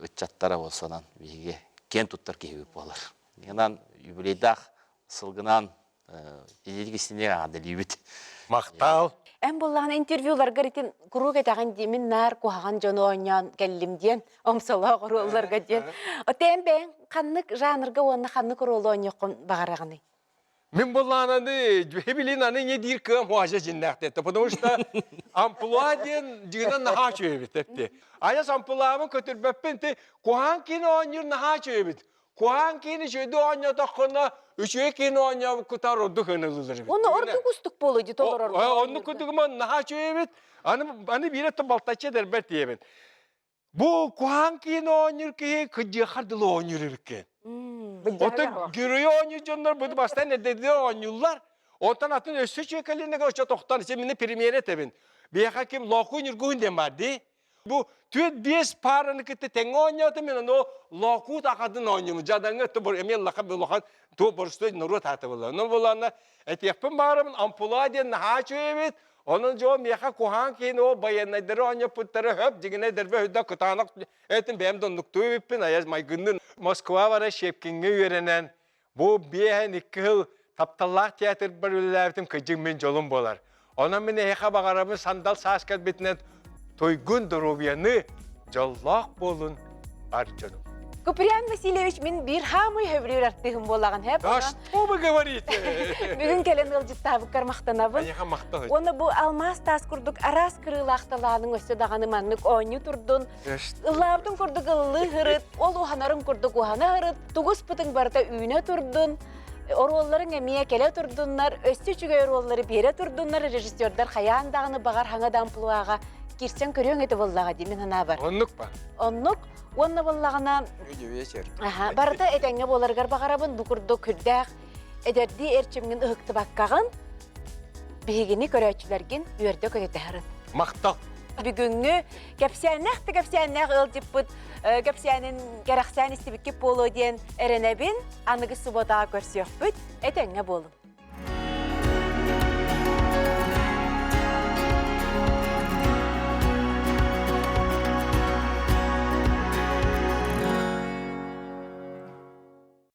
ыччаттара буолсанан биһиги киэн туттар киһибит буолар. Инан юбилейдаах сылгынан Илиитик истиниэ аҕадалиибит. Махтал. Эн буоллаҕына интервьюларгар итин куруук этэҕин дии мин наар куһаҕан дьону оонньоон кэллим диэн омсолоох оруолларга диэн. Оттон эн бэйэҥ ханнык жанрга уонна ханнык оруолу оонньуоххун баҕараҕыный? Мин буоллаҕына билин аны не диир кыам хуажа дьиннээх потому что амплуа диэн дьиҥинэн наһаа үчүгэй эбит эпти. Айас амплуабын көтүрбэппин ти куһаҕан киинэ оонньуур наһаа үчүгэй эбит. Куһаҕан киини үчүгэйдик оонньоотоххуна, үчүгэй киини оонньообуккутаар ордук ынылылар эбит. Оны ордук устук буолуо дии толорор. Оннук курдугуман наһаа үчүгэй эбит. Аны, аны биирэ балтаччы эдэрбэр тиийэбин. Бу куһаҕан киини оонньуур киһи кыдьыахар дылы оонньуур эбиккин. Оттон герой оонньуур дьоннор бу бастаан эрдэдэ оонньууллар. Онтон атын өссө үчүгэй кэлиэннэгэ оччо тохтон сен мини премьера этэбин. Биһиэхэ ким Лоокуй Ньургуһун диэн баар дии. Бу түөрт биэс паараны кытта тэҥҥэ оонньоотум мен ону лоокуут акатын оонньуум дьадаҥы эмиэ улахан улахан туо боростуой норуот аата буолла. Онон буоллаҕына этиэхпин баҕарабын ампула диэн наһаа үчүгэй эбит. Онон дьоо миэхэ куһаҕан киһини ол байыаннайдары оонньоппуттара хөп дьиҥинэ дэрбэ үрдэ кытаанах этим бэйэм да оннуктуу эбиппин айас майгыннын Москва бара Щепкиҥҥэ үөрэнэн Бу биэһэн икки сыл тапталлаах театрбар үлэлээбитим кырдьык мин дьолум буолар. Онон мин эһиэхэ баҕарабын сандал саас кэлбитинэн туйгун доруобуйаны, дьоллоох буолун бар дьонум. Куприян Васильевич мин биир хаамый хөбүлүүр артыыһым буолаҕын хэп. Да что вы говорите? Бүгүн кэлэн ыалдьыттаабыккар махтанабын. Эйиэхэ махтал. Уонна бу алмаас таас курдук араас кырыылаах талааның өссө даҕаны маннык оонньуу турдун. Ыллаабытын курдук ыллыы сырыт, ол уһанарын курдук уһана сырыт, тугуспутуҥ барыта үүнэ турдун. Оруолларыҥ эмиэ кэлэ турдуннар, өссө үчүгэй оруоллары биэрэ турдуннар, режиссердар хайаан даҕаны баҕар хаҥа да амплуаҕа киирсэн көрүөҥ этэ буоллаҕа дии мин санаабар. Оннук ба? Оннук. Уонна буоллаҕына вечер. Аха, барыта этэҥҥэ буоларыгар баҕарабын. Бу курдук күрдээх эдэрдии эрчимҥин ыһыктыбаккаҕын биһигини көрөөччүлэргин үөрдэ көтүтэ сырыт. Махтал. Бүгүҥҥү кэпсээннээх да кэпсээннээх ыалдьыппыт кэпсээнин кэрэхсээн истибиккит буолуо диэн эрэнэбин. Аныгы субботаҕа көрсүөхпүт. Этэҥҥэ буолуҥ.